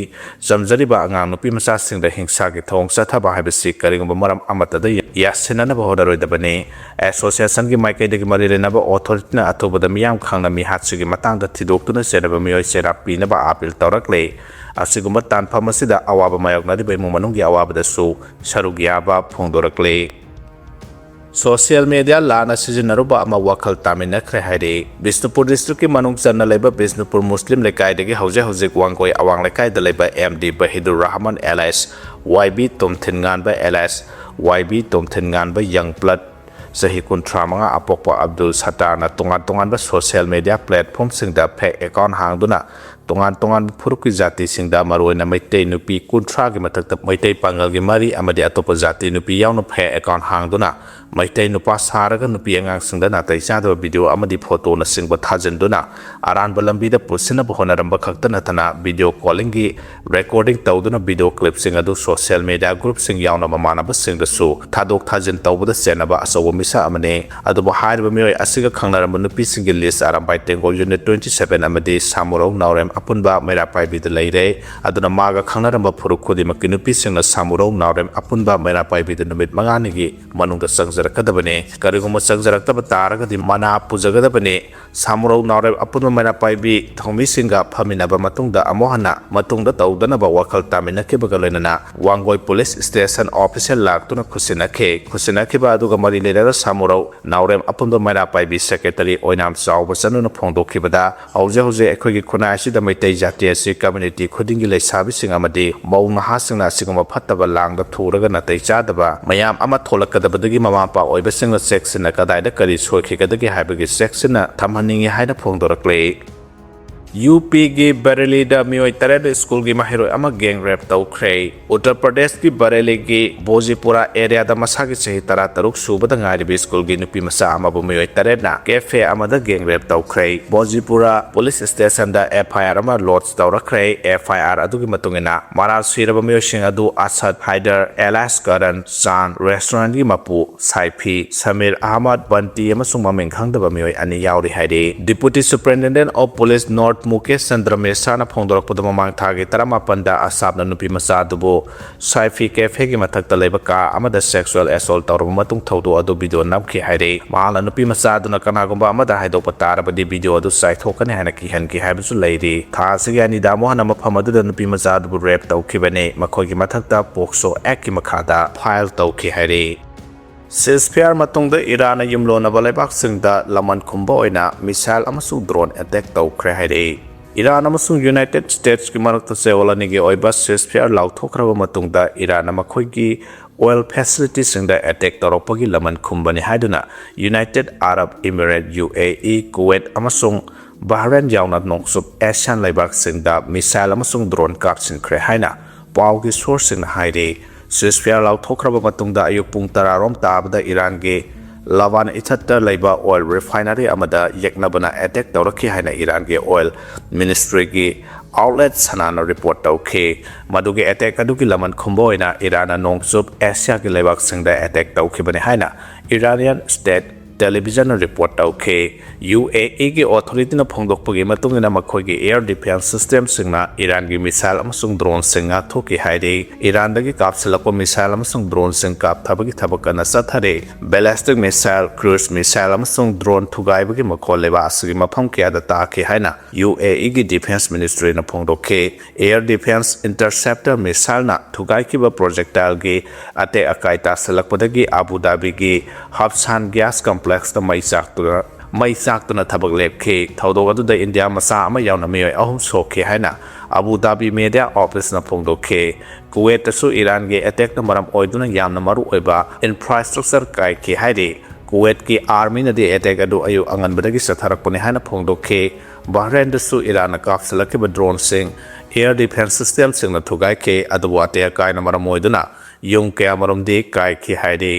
ꯆꯝꯖꯔꯤꯕ ꯑꯉꯥꯡ ꯅꯨꯄꯤ ꯃꯆꯥꯁꯤꯡꯗ ꯍꯤꯡꯁꯥꯒꯤ ꯊꯧꯑꯣꯡ ꯆꯠꯊꯕ ꯍꯥꯏꯕꯁꯤ ꯀꯔꯤꯒꯨꯝꯕ ꯃꯔꯝ ꯑꯃꯠꯇꯗ ꯌꯥꯁꯤꯟꯅꯅꯕ ꯍꯣꯠꯅꯔꯣꯏꯗꯕꯅꯤ꯫ Associationꯒꯤ ꯃꯥꯏꯀꯩꯗꯒꯤ ꯃꯔꯤ ꯂꯩꯅꯕ authorityꯅ ꯑꯊꯨꯕꯗ ꯃꯤꯌꯥꯝ ꯈꯪꯅ ꯃꯤꯍꯥꯠꯁꯤꯒꯤ ꯃꯇꯥꯡꯗ ꯊꯤꯗꯣꯛꯇꯨꯅ ꯆꯦꯟꯅꯕ ꯃꯤꯑꯣꯏ ꯆꯩꯔꯥꯛ ꯄꯤꯅꯕ appeal ꯇꯧꯔꯛꯂꯦ꯫ ꯑꯁꯤꯒꯨꯝꯕ ꯇꯥꯟꯐꯝ ꯑꯁꯤꯗ ꯑꯋꯥꯕ ꯃꯥꯌꯣꯛꯅꯔꯤꯕ ꯏꯃꯨꯡ ꯃꯅꯨꯡꯒꯤ ꯑꯋꯥꯕꯗꯁꯨ ꯁꯔꯨꯛ ꯌꯥꯕ ꯐꯣꯡꯗꯣꯔꯛꯂꯦ꯫ Social media ꯂꯥꯟꯅ ꯁꯤꯖꯤꯟꯅꯔꯨꯕ ꯑꯃ ꯋꯥꯈꯜ ꯇꯥꯃꯤꯟꯅꯈ꯭ꯔꯦ ꯍꯥꯏꯔꯤ꯫ ꯕꯤꯁꯅꯨꯄꯨꯔ districtꯀꯤ ꯃꯅꯨꯡ ꯆꯟꯅ ꯂꯩꯕ ꯕꯤꯁꯅꯨꯄꯨꯔ ꯃꯨꯁꯂꯤꯝ ꯂꯩꯀꯥꯏꯗꯒꯤ ꯍꯧꯖꯤꯛ ꯍꯧꯖꯤꯛ ꯋꯥꯡꯒꯣꯏ ꯑꯋꯥꯡ ꯂꯩꯀꯥꯏꯗ ꯂꯩꯕ M D Bahidur Rahman alias Y B Tomthinnganba alias Y B Tomthin Nganba ꯌꯪ ꯕ꯭ꯂꯠ ꯆꯍꯤ ꯀꯨꯟꯊ꯭ꯔꯥ ꯃꯉꯥ ꯑꯄꯣꯛꯄ ꯑꯕꯗꯨꯜ ꯁꯠꯇꯥꯔꯅ ꯇꯣꯉꯥꯟ ꯇꯣꯉꯥꯟꯕ ꯁꯣꯁꯤꯌꯦꯜ ꯃꯦꯗꯤꯌꯥ ꯄ꯭ꯂꯦꯠꯐꯣꯝꯁꯤꯡꯗ ꯐꯦꯛ ꯑꯦꯀꯥꯎꯟ ꯍꯥꯡꯗꯨꯅ ꯇꯣꯉꯥꯟ ꯇꯣꯉꯥꯟꯕ ꯐꯨꯔꯨꯞꯀꯤ ꯖꯥꯇꯤꯁꯤꯡꯗ, ꯃꯔꯨꯑꯣꯏꯅ ꯃꯩꯇꯩ ꯅꯨꯄꯤ ꯀꯨꯟꯊ꯭ꯔꯥꯒꯤ ꯃꯊꯛꯇ ꯃꯩꯇꯩ ꯄꯥꯉꯜꯒꯤ ꯃꯔꯤ ꯑꯃꯗꯤ ꯑꯇꯣꯞꯄ ꯖꯥꯇꯤ ꯅꯨꯄꯤ ꯌꯥꯎꯅ ꯐꯦꯛ ꯑꯦꯀꯥꯎꯟ ꯍꯥꯡꯗꯨꯅ ꯃꯩꯇꯩ ꯅꯨꯄꯥ ꯁꯥꯔꯒ ꯅꯨꯄꯤ ꯑꯉꯥꯡꯁꯤꯡꯗ ꯅꯥꯇꯩ ꯆꯥꯗꯕ ꯚꯤꯗꯤꯑꯣ ꯑꯃꯗꯤ ꯐꯣꯇꯣꯅꯆꯤꯡꯕ ꯊꯥꯖꯤꯟꯗꯨꯅ ꯑꯔꯥꯟꯕ ꯂꯝꯕꯤꯗ ꯄꯨꯁꯤꯟꯅꯕ ꯍꯣꯠꯅꯔꯝꯕ ꯈꯛꯇ ꯅꯠꯇꯅ ꯚꯤꯗꯤꯑꯣ ꯀꯣꯂꯤꯡꯒꯤ ꯔꯦꯀꯣꯔꯗꯤꯡ ꯇꯧꯗꯨꯅ ꯚꯤꯗꯤꯑꯣ ꯀ꯭ꯂꯤꯞꯁꯤꯡ ꯑꯗꯨ ꯁꯣꯁꯤꯌꯦꯜ ꯃꯦꯗꯤꯌꯥ ꯒ꯭ꯔꯨꯞꯁꯤꯡ ꯌꯥꯎꯅ ꯃꯃꯥꯟꯅꯕꯁꯤꯡꯗꯁꯨ ꯊꯥꯗꯣꯛ ꯊꯥꯖꯤꯟ ꯇꯧꯕꯗ ꯆꯦꯟꯅꯕ ꯑꯆꯧꯕ ꯃꯤꯁꯛ ꯑꯃꯅꯤ꯫ ꯑꯗꯨꯕꯨ ꯍꯥꯏꯔꯤꯕ ꯃꯤꯑꯣꯏ ꯑꯁꯤꯒ ꯈꯪꯅꯔꯝꯕ ꯅꯨꯄꯤꯁꯤꯡꯒꯤ ꯂꯤꯁ ꯑꯔꯥꯝꯕꯥꯏ ꯇꯦꯡꯒꯣꯜ ꯌꯨꯅꯤꯠ ꯇ꯭ꯋꯦꯟꯇꯤ ꯁꯚꯦꯟ ꯑꯃꯗꯤ ꯁꯥꯃꯨꯔꯧ ꯅꯥꯎꯔꯦꯝ ꯑꯄꯨꯟꯕ ꯃꯩꯔꯥ ꯄꯥꯏꯕꯤꯗ ꯂꯩꯔꯦ꯫ ꯑꯗꯨꯅ ꯃꯥꯒ ꯈꯪꯅꯔꯝꯕ ꯐꯨꯔꯨꯞ ꯈꯨꯗꯤꯡꯃꯛꯀꯤ ꯅꯨꯄꯤꯁꯤꯡꯅ ꯁꯥꯃꯨꯔꯧ ꯅꯥꯎꯔꯦꯝ ꯑꯄꯨꯟꯕ ꯃꯩꯔꯥ ꯄꯥꯏꯕꯤꯗ ꯅꯨꯃꯤꯠ ꯃꯉꯥꯅꯤꯒꯤ ꯃꯅꯨꯡꯗ ꯆꯪꯖꯔꯛꯀꯗꯕꯅꯤ꯫ ꯀꯔꯤꯒꯨꯝꯕ ꯆꯪꯖꯔꯛꯇꯕ ꯇꯥꯔꯒꯗꯤ ꯃꯅꯥ ꯄꯨꯖꯒꯗꯕꯅꯤ꯫ ꯁꯥꯃꯨꯔꯧ ꯅꯥꯎꯔꯦꯝ ꯑꯄꯨꯟꯕ ꯃꯩꯔꯥ ꯄꯥꯏꯕꯤ ꯊꯧꯃꯤꯁꯤꯡꯒ ꯐꯝꯃꯤꯟꯅꯕ ꯃꯇꯨꯡꯗ ꯑꯃꯨꯛ ꯍꯟꯅ ꯃꯇꯨꯡꯗ ꯇꯧꯗꯅꯕ ꯋꯥꯈꯜ ꯇꯥꯃꯤꯟꯅꯈꯤꯕꯒ ꯂꯣꯏꯅꯅ ꯋꯥꯡꯒꯣꯏ ꯄꯨꯂꯤꯁ ꯁ꯭ꯇꯦꯁꯟ ꯑꯣꯐꯤꯁꯔ ꯂꯥꯛꯇꯨꯅ ꯈꯨꯠꯁꯤꯟꯅꯈꯤ꯫ ꯈꯨꯠꯁꯤꯟꯅꯈꯤꯕ ꯑꯗꯨꯒ ꯃꯔꯤ ꯂꯩꯅꯕ ꯁꯥꯃꯨꯔꯧ ꯅꯥꯎꯔꯦꯝ ꯑꯄꯨꯟꯕ ꯃꯩꯔꯥ ꯄꯥꯏꯕꯤ ꯁꯦꯀ꯭ꯔꯦꯇꯔꯤ ꯑꯣꯏꯅꯥꯝ ꯆꯥꯎꯕ ꯆꯅꯨꯅ ꯐꯣꯡꯗꯣꯛꯈꯤꯕꯗ, ꯍꯧꯖꯤꯛ ꯍꯧꯖꯤꯛ ꯑꯩꯈꯣꯏꯒꯤ ꯈꯨꯟꯅꯥꯏ ꯑꯁꯤꯗ ꯃꯩꯇꯩ ꯖꯥꯇꯤ ꯑꯁꯤ ꯀꯝꯃ꯭ꯌꯨꯅꯤꯇꯤ ꯈꯨꯗꯤꯡꯒꯤ ꯂꯩꯁꯥꯕꯤꯁꯤꯡ ꯑꯃꯗꯤ ꯃꯧ ꯅꯍꯥꯁꯤꯡꯅ ꯑꯁꯤꯒꯨꯝꯕ ꯐꯠꯇꯕ ꯂꯥꯡꯗ ꯊꯨꯔꯒ ꯅꯥꯇꯩ ꯆꯥꯗꯕ ꯃꯌꯥꯝ ꯑꯃ ꯊꯣꯛꯂꯛꯀꯗꯕꯗꯒꯤ ꯃꯃꯥ ꯃꯄꯥ ꯑꯣꯏꯕꯁꯤꯡꯅ ꯆꯦꯛꯁꯤꯟꯅ ꯀꯗꯥꯏꯗ ꯀꯔꯤ ꯁꯣꯏꯈꯤꯒꯗꯒꯦ ꯍꯥꯏꯕꯒꯤ ꯆꯦꯛꯁꯤꯟꯅ ꯊꯝꯍꯟꯅꯤꯡꯏ ꯍꯥꯏꯅ ꯐꯣꯡꯗꯣꯔꯛꯂꯤ꯫ ꯌꯨ ꯄꯤꯒꯤ ꯕꯔꯦꯂꯤꯗ ꯃꯤꯑꯣꯏ ꯇꯔꯦꯠ ꯁ꯭ꯀꯨꯜꯒꯤ ꯃꯍꯩꯔꯣꯏ ꯑꯃ ꯒꯦꯡ ꯔꯦꯞ ꯇꯧꯈ꯭ꯔꯦ꯫ ꯎꯠꯇꯔ ꯄ꯭ꯔꯗꯦꯁꯀꯤ ꯕꯔꯦꯂꯤꯒꯤ ꯕꯣꯖꯤꯄꯨꯔꯥ ꯑꯦꯔꯤꯌꯥꯗ ꯃꯁꯥꯒꯤ ꯆꯍꯤ ꯇꯔꯥꯇꯔꯨꯛ ꯁꯨꯕꯗ ꯉꯥꯏꯔꯤꯕ ꯁ꯭ꯀꯨꯜꯒꯤ ꯅꯨꯄꯤ ꯃꯆꯥ ꯑꯃꯕꯨ ꯃꯤꯑꯣꯏ ꯇꯔꯦꯠꯅ ꯀꯦꯐꯦ ꯑꯃꯗ ꯒꯦꯡ ꯔꯦꯞ ꯇꯧꯈ꯭ꯔꯦ꯫ ꯕꯣꯖꯤꯄꯨꯔꯥ ꯄꯨꯂꯤꯁ ꯁ꯭ꯇꯦꯁꯟꯗ ꯑꯦꯐ ꯑꯥꯏ ꯑꯥꯔ ꯑꯃ ꯂꯣꯗꯖ ꯇꯧꯔꯛꯈ꯭ꯔꯦ꯫ ꯑꯦꯐ ꯑꯥꯏ ꯑꯥꯔ ꯑꯗꯨꯒꯤ ꯃꯇꯨꯡ ꯏꯟꯅ ꯃꯔꯥꯜ ꯁꯤꯔꯕ ꯃꯤꯑꯣꯏꯁꯤꯡ ꯑꯗꯨ ꯑꯁꯗ ꯍꯥꯏꯗꯔ ꯑꯦꯂꯥꯁ ꯀꯔꯟ ꯆꯥꯟ ꯔꯦꯁꯇꯨꯔꯦꯟꯠꯀꯤ ꯃꯄꯨ ꯁꯥꯏꯐꯤ ꯁꯃꯤꯔ ꯑꯍꯃꯗ ꯕꯟꯇꯤ ꯑꯃꯁꯨꯡ ꯃꯃꯤꯡ ꯈꯪꯗꯕ ꯃꯤꯑꯣꯏ ꯑꯅꯤ ꯌꯥꯎꯔꯤ ꯍꯥꯏꯔꯤ꯫ Deputy Superintendent of Police North Mukesh Chandra ꯃꯦꯁ꯭ꯔꯥꯅ ꯐꯣꯡꯗꯣꯔꯛꯄꯗ, ꯃꯃꯥꯡ ꯊꯥꯒꯤ ꯇꯔꯥꯃꯥꯄꯟꯗ ꯑꯁꯥꯞꯅ ꯅꯨꯄꯤ ꯃꯆꯥ ꯑꯗꯨꯕꯨ ꯁꯥꯏꯐꯤ ꯀꯦꯐꯦꯒꯤ ꯃꯊꯛꯇ ꯂꯩꯕ ꯀꯥ ꯑꯃꯗ ꯁꯦꯛꯁꯨꯑꯦꯜ ꯑꯦꯁꯣꯜꯠ ꯇꯧꯔꯕ ꯃꯇꯨꯡ ꯊꯧꯗꯣꯛ ꯑꯗꯨ ꯚꯤꯗꯤꯑꯣ ꯅꯝꯈꯤ ꯍꯥꯏꯔꯤ꯫ ꯃꯍꯥꯛꯅ ꯅꯨꯄꯤ ꯃꯆꯥ ꯑꯗꯨꯅ ꯀꯅꯥꯒꯨꯝꯕ ꯑꯃꯗ ꯍꯥꯏꯗꯣꯛꯄ ꯇꯥꯔꯕꯗꯤ ꯚꯤꯗꯤꯑꯣ ꯑꯗꯨ ꯆꯥꯏꯊꯣꯛꯀꯅꯤ ꯍꯥꯏꯅ ꯀꯤꯍꯟꯈꯤ ꯍꯥꯏꯕꯁꯨ ꯂꯩꯔꯤ꯫ ꯊꯥ ꯑꯁꯤꯒꯤ ꯑꯅꯤꯗ ꯑꯃꯨꯛ ꯍꯟꯅ ꯃꯐꯝ ꯑꯗꯨꯗ ꯅꯨꯄꯤ ꯃꯆꯥ ꯑꯗꯨꯕꯨ ꯔꯦꯞ ꯇꯧꯈꯤꯕꯅꯤ꯫ ꯃꯈꯣꯏꯒꯤ ꯃꯊꯛꯇ ꯄꯣꯛꯁꯣ ꯑꯦꯛꯀꯤ ꯃꯈꯥꯗ ꯐꯥꯏꯜ ꯇꯧꯈꯤ ꯍꯥꯏꯔꯤ꯫ ꯁꯤꯖꯐꯤꯌꯥꯔ ꯃꯇꯨꯡꯗ ꯏꯔꯥꯟꯅ ꯌꯨꯝꯂꯣꯟꯅꯕ ꯂꯩꯕꯥꯛꯁꯤꯡꯗ ꯂꯃꯟ ꯈꯨꯝꯕ ꯑꯣꯏꯅ ꯃꯤꯁꯥꯏꯜ ꯑꯃꯁꯨꯡ ꯗ꯭ꯔꯣꯟ ꯑꯦꯇꯦꯛ ꯇꯧꯈ꯭ꯔꯦ ꯍꯥꯏꯔꯛꯏ꯫ ꯏꯔꯥꯟ ꯑꯃꯁꯨꯡ ꯌꯨꯅꯥꯏꯇꯦꯗ ꯁ꯭ꯇꯦꯠꯁꯀꯤ ꯃꯔꯛꯇ ꯆꯌꯣꯜ ꯑꯅꯤꯒꯤ ꯑꯣꯏꯕ ꯁꯤꯖꯐꯤꯌꯥꯔ ꯂꯥꯎꯊꯣꯛꯈ꯭ꯔꯕ ꯃꯇꯨꯡꯗ ꯏꯔꯥꯟꯅ ꯃꯈꯣꯏꯒꯤ oil facility ꯁꯤꯡꯗ attack ꯇꯧꯔꯛꯄꯒꯤ ꯂꯃꯟ ꯈꯨꯝꯕꯅꯤ ꯍꯥꯏꯗꯨꯅ United Arab Emirates, U A E, Kuwait ꯑꯃꯁꯨꯡ Bahrain ꯌꯥꯎꯅ ꯅꯣꯡꯆꯨꯞ Asian ꯂꯩꯕꯥꯛꯁꯤꯡꯗ missile ꯑꯃꯁꯨꯡ drone ꯀꯥꯞꯁꯤꯟꯈ꯭ꯔꯦ ꯍꯥꯏꯅ ꯄꯥꯎꯒꯤ source ꯁꯤꯡꯅ ꯍꯥꯏꯔꯤ꯫ Ceasefire ꯂꯥꯎꯊꯣꯛꯈ꯭ꯔꯕ ꯃꯇꯨꯡꯗ ꯑꯌꯨꯛ ꯄꯨꯡ ꯇꯔꯥ ꯔꯣꯝ ꯇꯥꯕꯗ ꯏꯔꯥꯟꯒꯤ ꯂꯕꯥꯟ ꯏꯊꯠꯇ ꯂꯩꯕ oil refinery ꯑꯃꯗ ꯌꯦꯛꯅꯕꯅ attack ꯇꯧꯔꯛꯈꯤ ꯍꯥꯏꯅ ꯏꯔꯥꯟꯒꯤ oil ministry ꯒꯤ outlet ꯁꯅꯥꯅ report ꯇꯧꯈꯤ꯫ ꯃꯗꯨꯒꯤ attack ꯑꯗꯨꯒꯤ ꯂꯃꯟ ꯈꯨꯝꯕ ꯑꯣꯏꯅ ꯏꯔꯥꯟꯅ ꯅꯣꯡꯆꯨꯞ Asia ꯒꯤ ꯂꯩꯕꯥꯛꯁꯤꯡꯗ attack ꯇꯧꯈꯤꯕꯅꯤ ꯍꯥꯏꯅ Iranian state television ꯅ report ꯇꯧꯈꯤ꯫ U A E ꯒꯤ authority ꯅ ꯐꯣꯡꯗꯣꯛꯄꯒꯤ ꯃꯇꯨꯡ ꯏꯟꯅ ꯃꯈꯣꯏꯒꯤ air defence system ꯁꯤꯡꯅ ꯏꯔꯥꯟꯒꯤ missile ꯑꯃꯁꯨꯡ drone ꯁꯤꯡ ꯉꯥꯛꯊꯣꯛꯈꯤ ꯍꯥꯏꯔꯤ꯫ ꯏꯔꯥꯟꯗꯒꯤ ꯀꯥꯞꯁꯤꯜꯂꯛꯄ missile ꯑꯃꯁꯨꯡ drone ꯁꯤꯡ ꯀꯥꯞꯊꯕꯒꯤ ꯊꯕꯛ ꯀꯟꯅ ꯆꯠꯊꯔꯤ꯫ Ballistic missile, cruise missile ꯑꯃꯁꯨꯡ drone ꯊꯨꯒꯥꯏꯕꯒꯤ ꯃꯈꯣꯜ ꯂꯩꯕꯥꯛ ꯑꯁꯤꯒꯤ ꯃꯐꯝ ꯀꯌꯥꯗ ꯇꯥꯈꯤ ꯍꯥꯏꯅ U A E ꯒꯤ defence ministry ꯅ ꯐꯣꯡꯗꯣꯛꯈꯤ꯫ Air defence interceptor missile ꯅ ꯊꯨꯒꯥꯏꯈꯤꯕ projectile ꯒꯤ ꯑꯇꯦꯛ ꯑꯀꯥꯏ ꯇꯥꯁꯤꯜꯂꯛꯄꯗꯒꯤ Abu Dhabi ꯒꯤ Habsan gas complex ꯇ ꯃꯩ ꯆꯥꯛꯇꯨꯅ, ꯃꯩ ꯆꯥꯛꯇꯨꯅ ꯊꯕꯛ ꯂꯦꯞꯈꯤ꯫ ꯊꯧꯗꯣꯛ ꯑꯗꯨꯗ ꯏꯟꯗꯤꯌꯥ ꯃꯆꯥ ꯑꯃ ꯌꯥꯎꯅ ꯃꯤꯑꯣꯏ ꯑꯍꯨꯝ ꯁꯣꯛꯈꯤ ꯍꯥꯏꯅ Abu Dhabi media office ꯅ ꯐꯣꯡꯗꯣꯛꯈꯤ꯫ Kuwait ꯇꯁꯨ ꯏꯔꯥꯟꯒꯤ attack ꯅ ꯃꯔꯝ ꯑꯣꯏꯗꯨꯅ ꯌꯥꯝꯅ ꯃꯔꯨ ꯑꯣꯏꯕ infrastructure ꯀꯥꯏꯈꯤ ꯍꯥꯏꯔꯤ꯫ Kuwait ꯀꯤ army ꯅꯗꯤ attack ꯑꯗꯨ ꯑꯌꯨꯛ ꯑꯉꯟꯕꯗꯒꯤ ꯆꯠꯊꯔꯛꯄꯅꯤ ꯍꯥꯏꯅ ꯐꯣꯡꯗꯣꯛꯈꯤ꯫ Bahrain ꯗꯁꯨ ꯏꯔꯥꯟꯅ ꯀꯥꯞꯁꯤꯜꯂꯛꯈꯤꯕ drone ꯁꯤꯡ, air defence system ꯁꯤꯡꯅ ꯊꯨꯒꯥꯏꯈꯤ, ꯑꯗꯨꯕꯨ ꯑꯇꯦꯛ ꯑꯀꯥꯏꯅ ꯃꯔꯝ ꯑꯣꯏꯗꯨꯅ ꯌꯨꯝ ꯀꯌꯥꯃꯔꯨꯝꯗꯤ ꯀꯥꯏꯈꯤ ꯍꯥꯏꯔꯤ꯫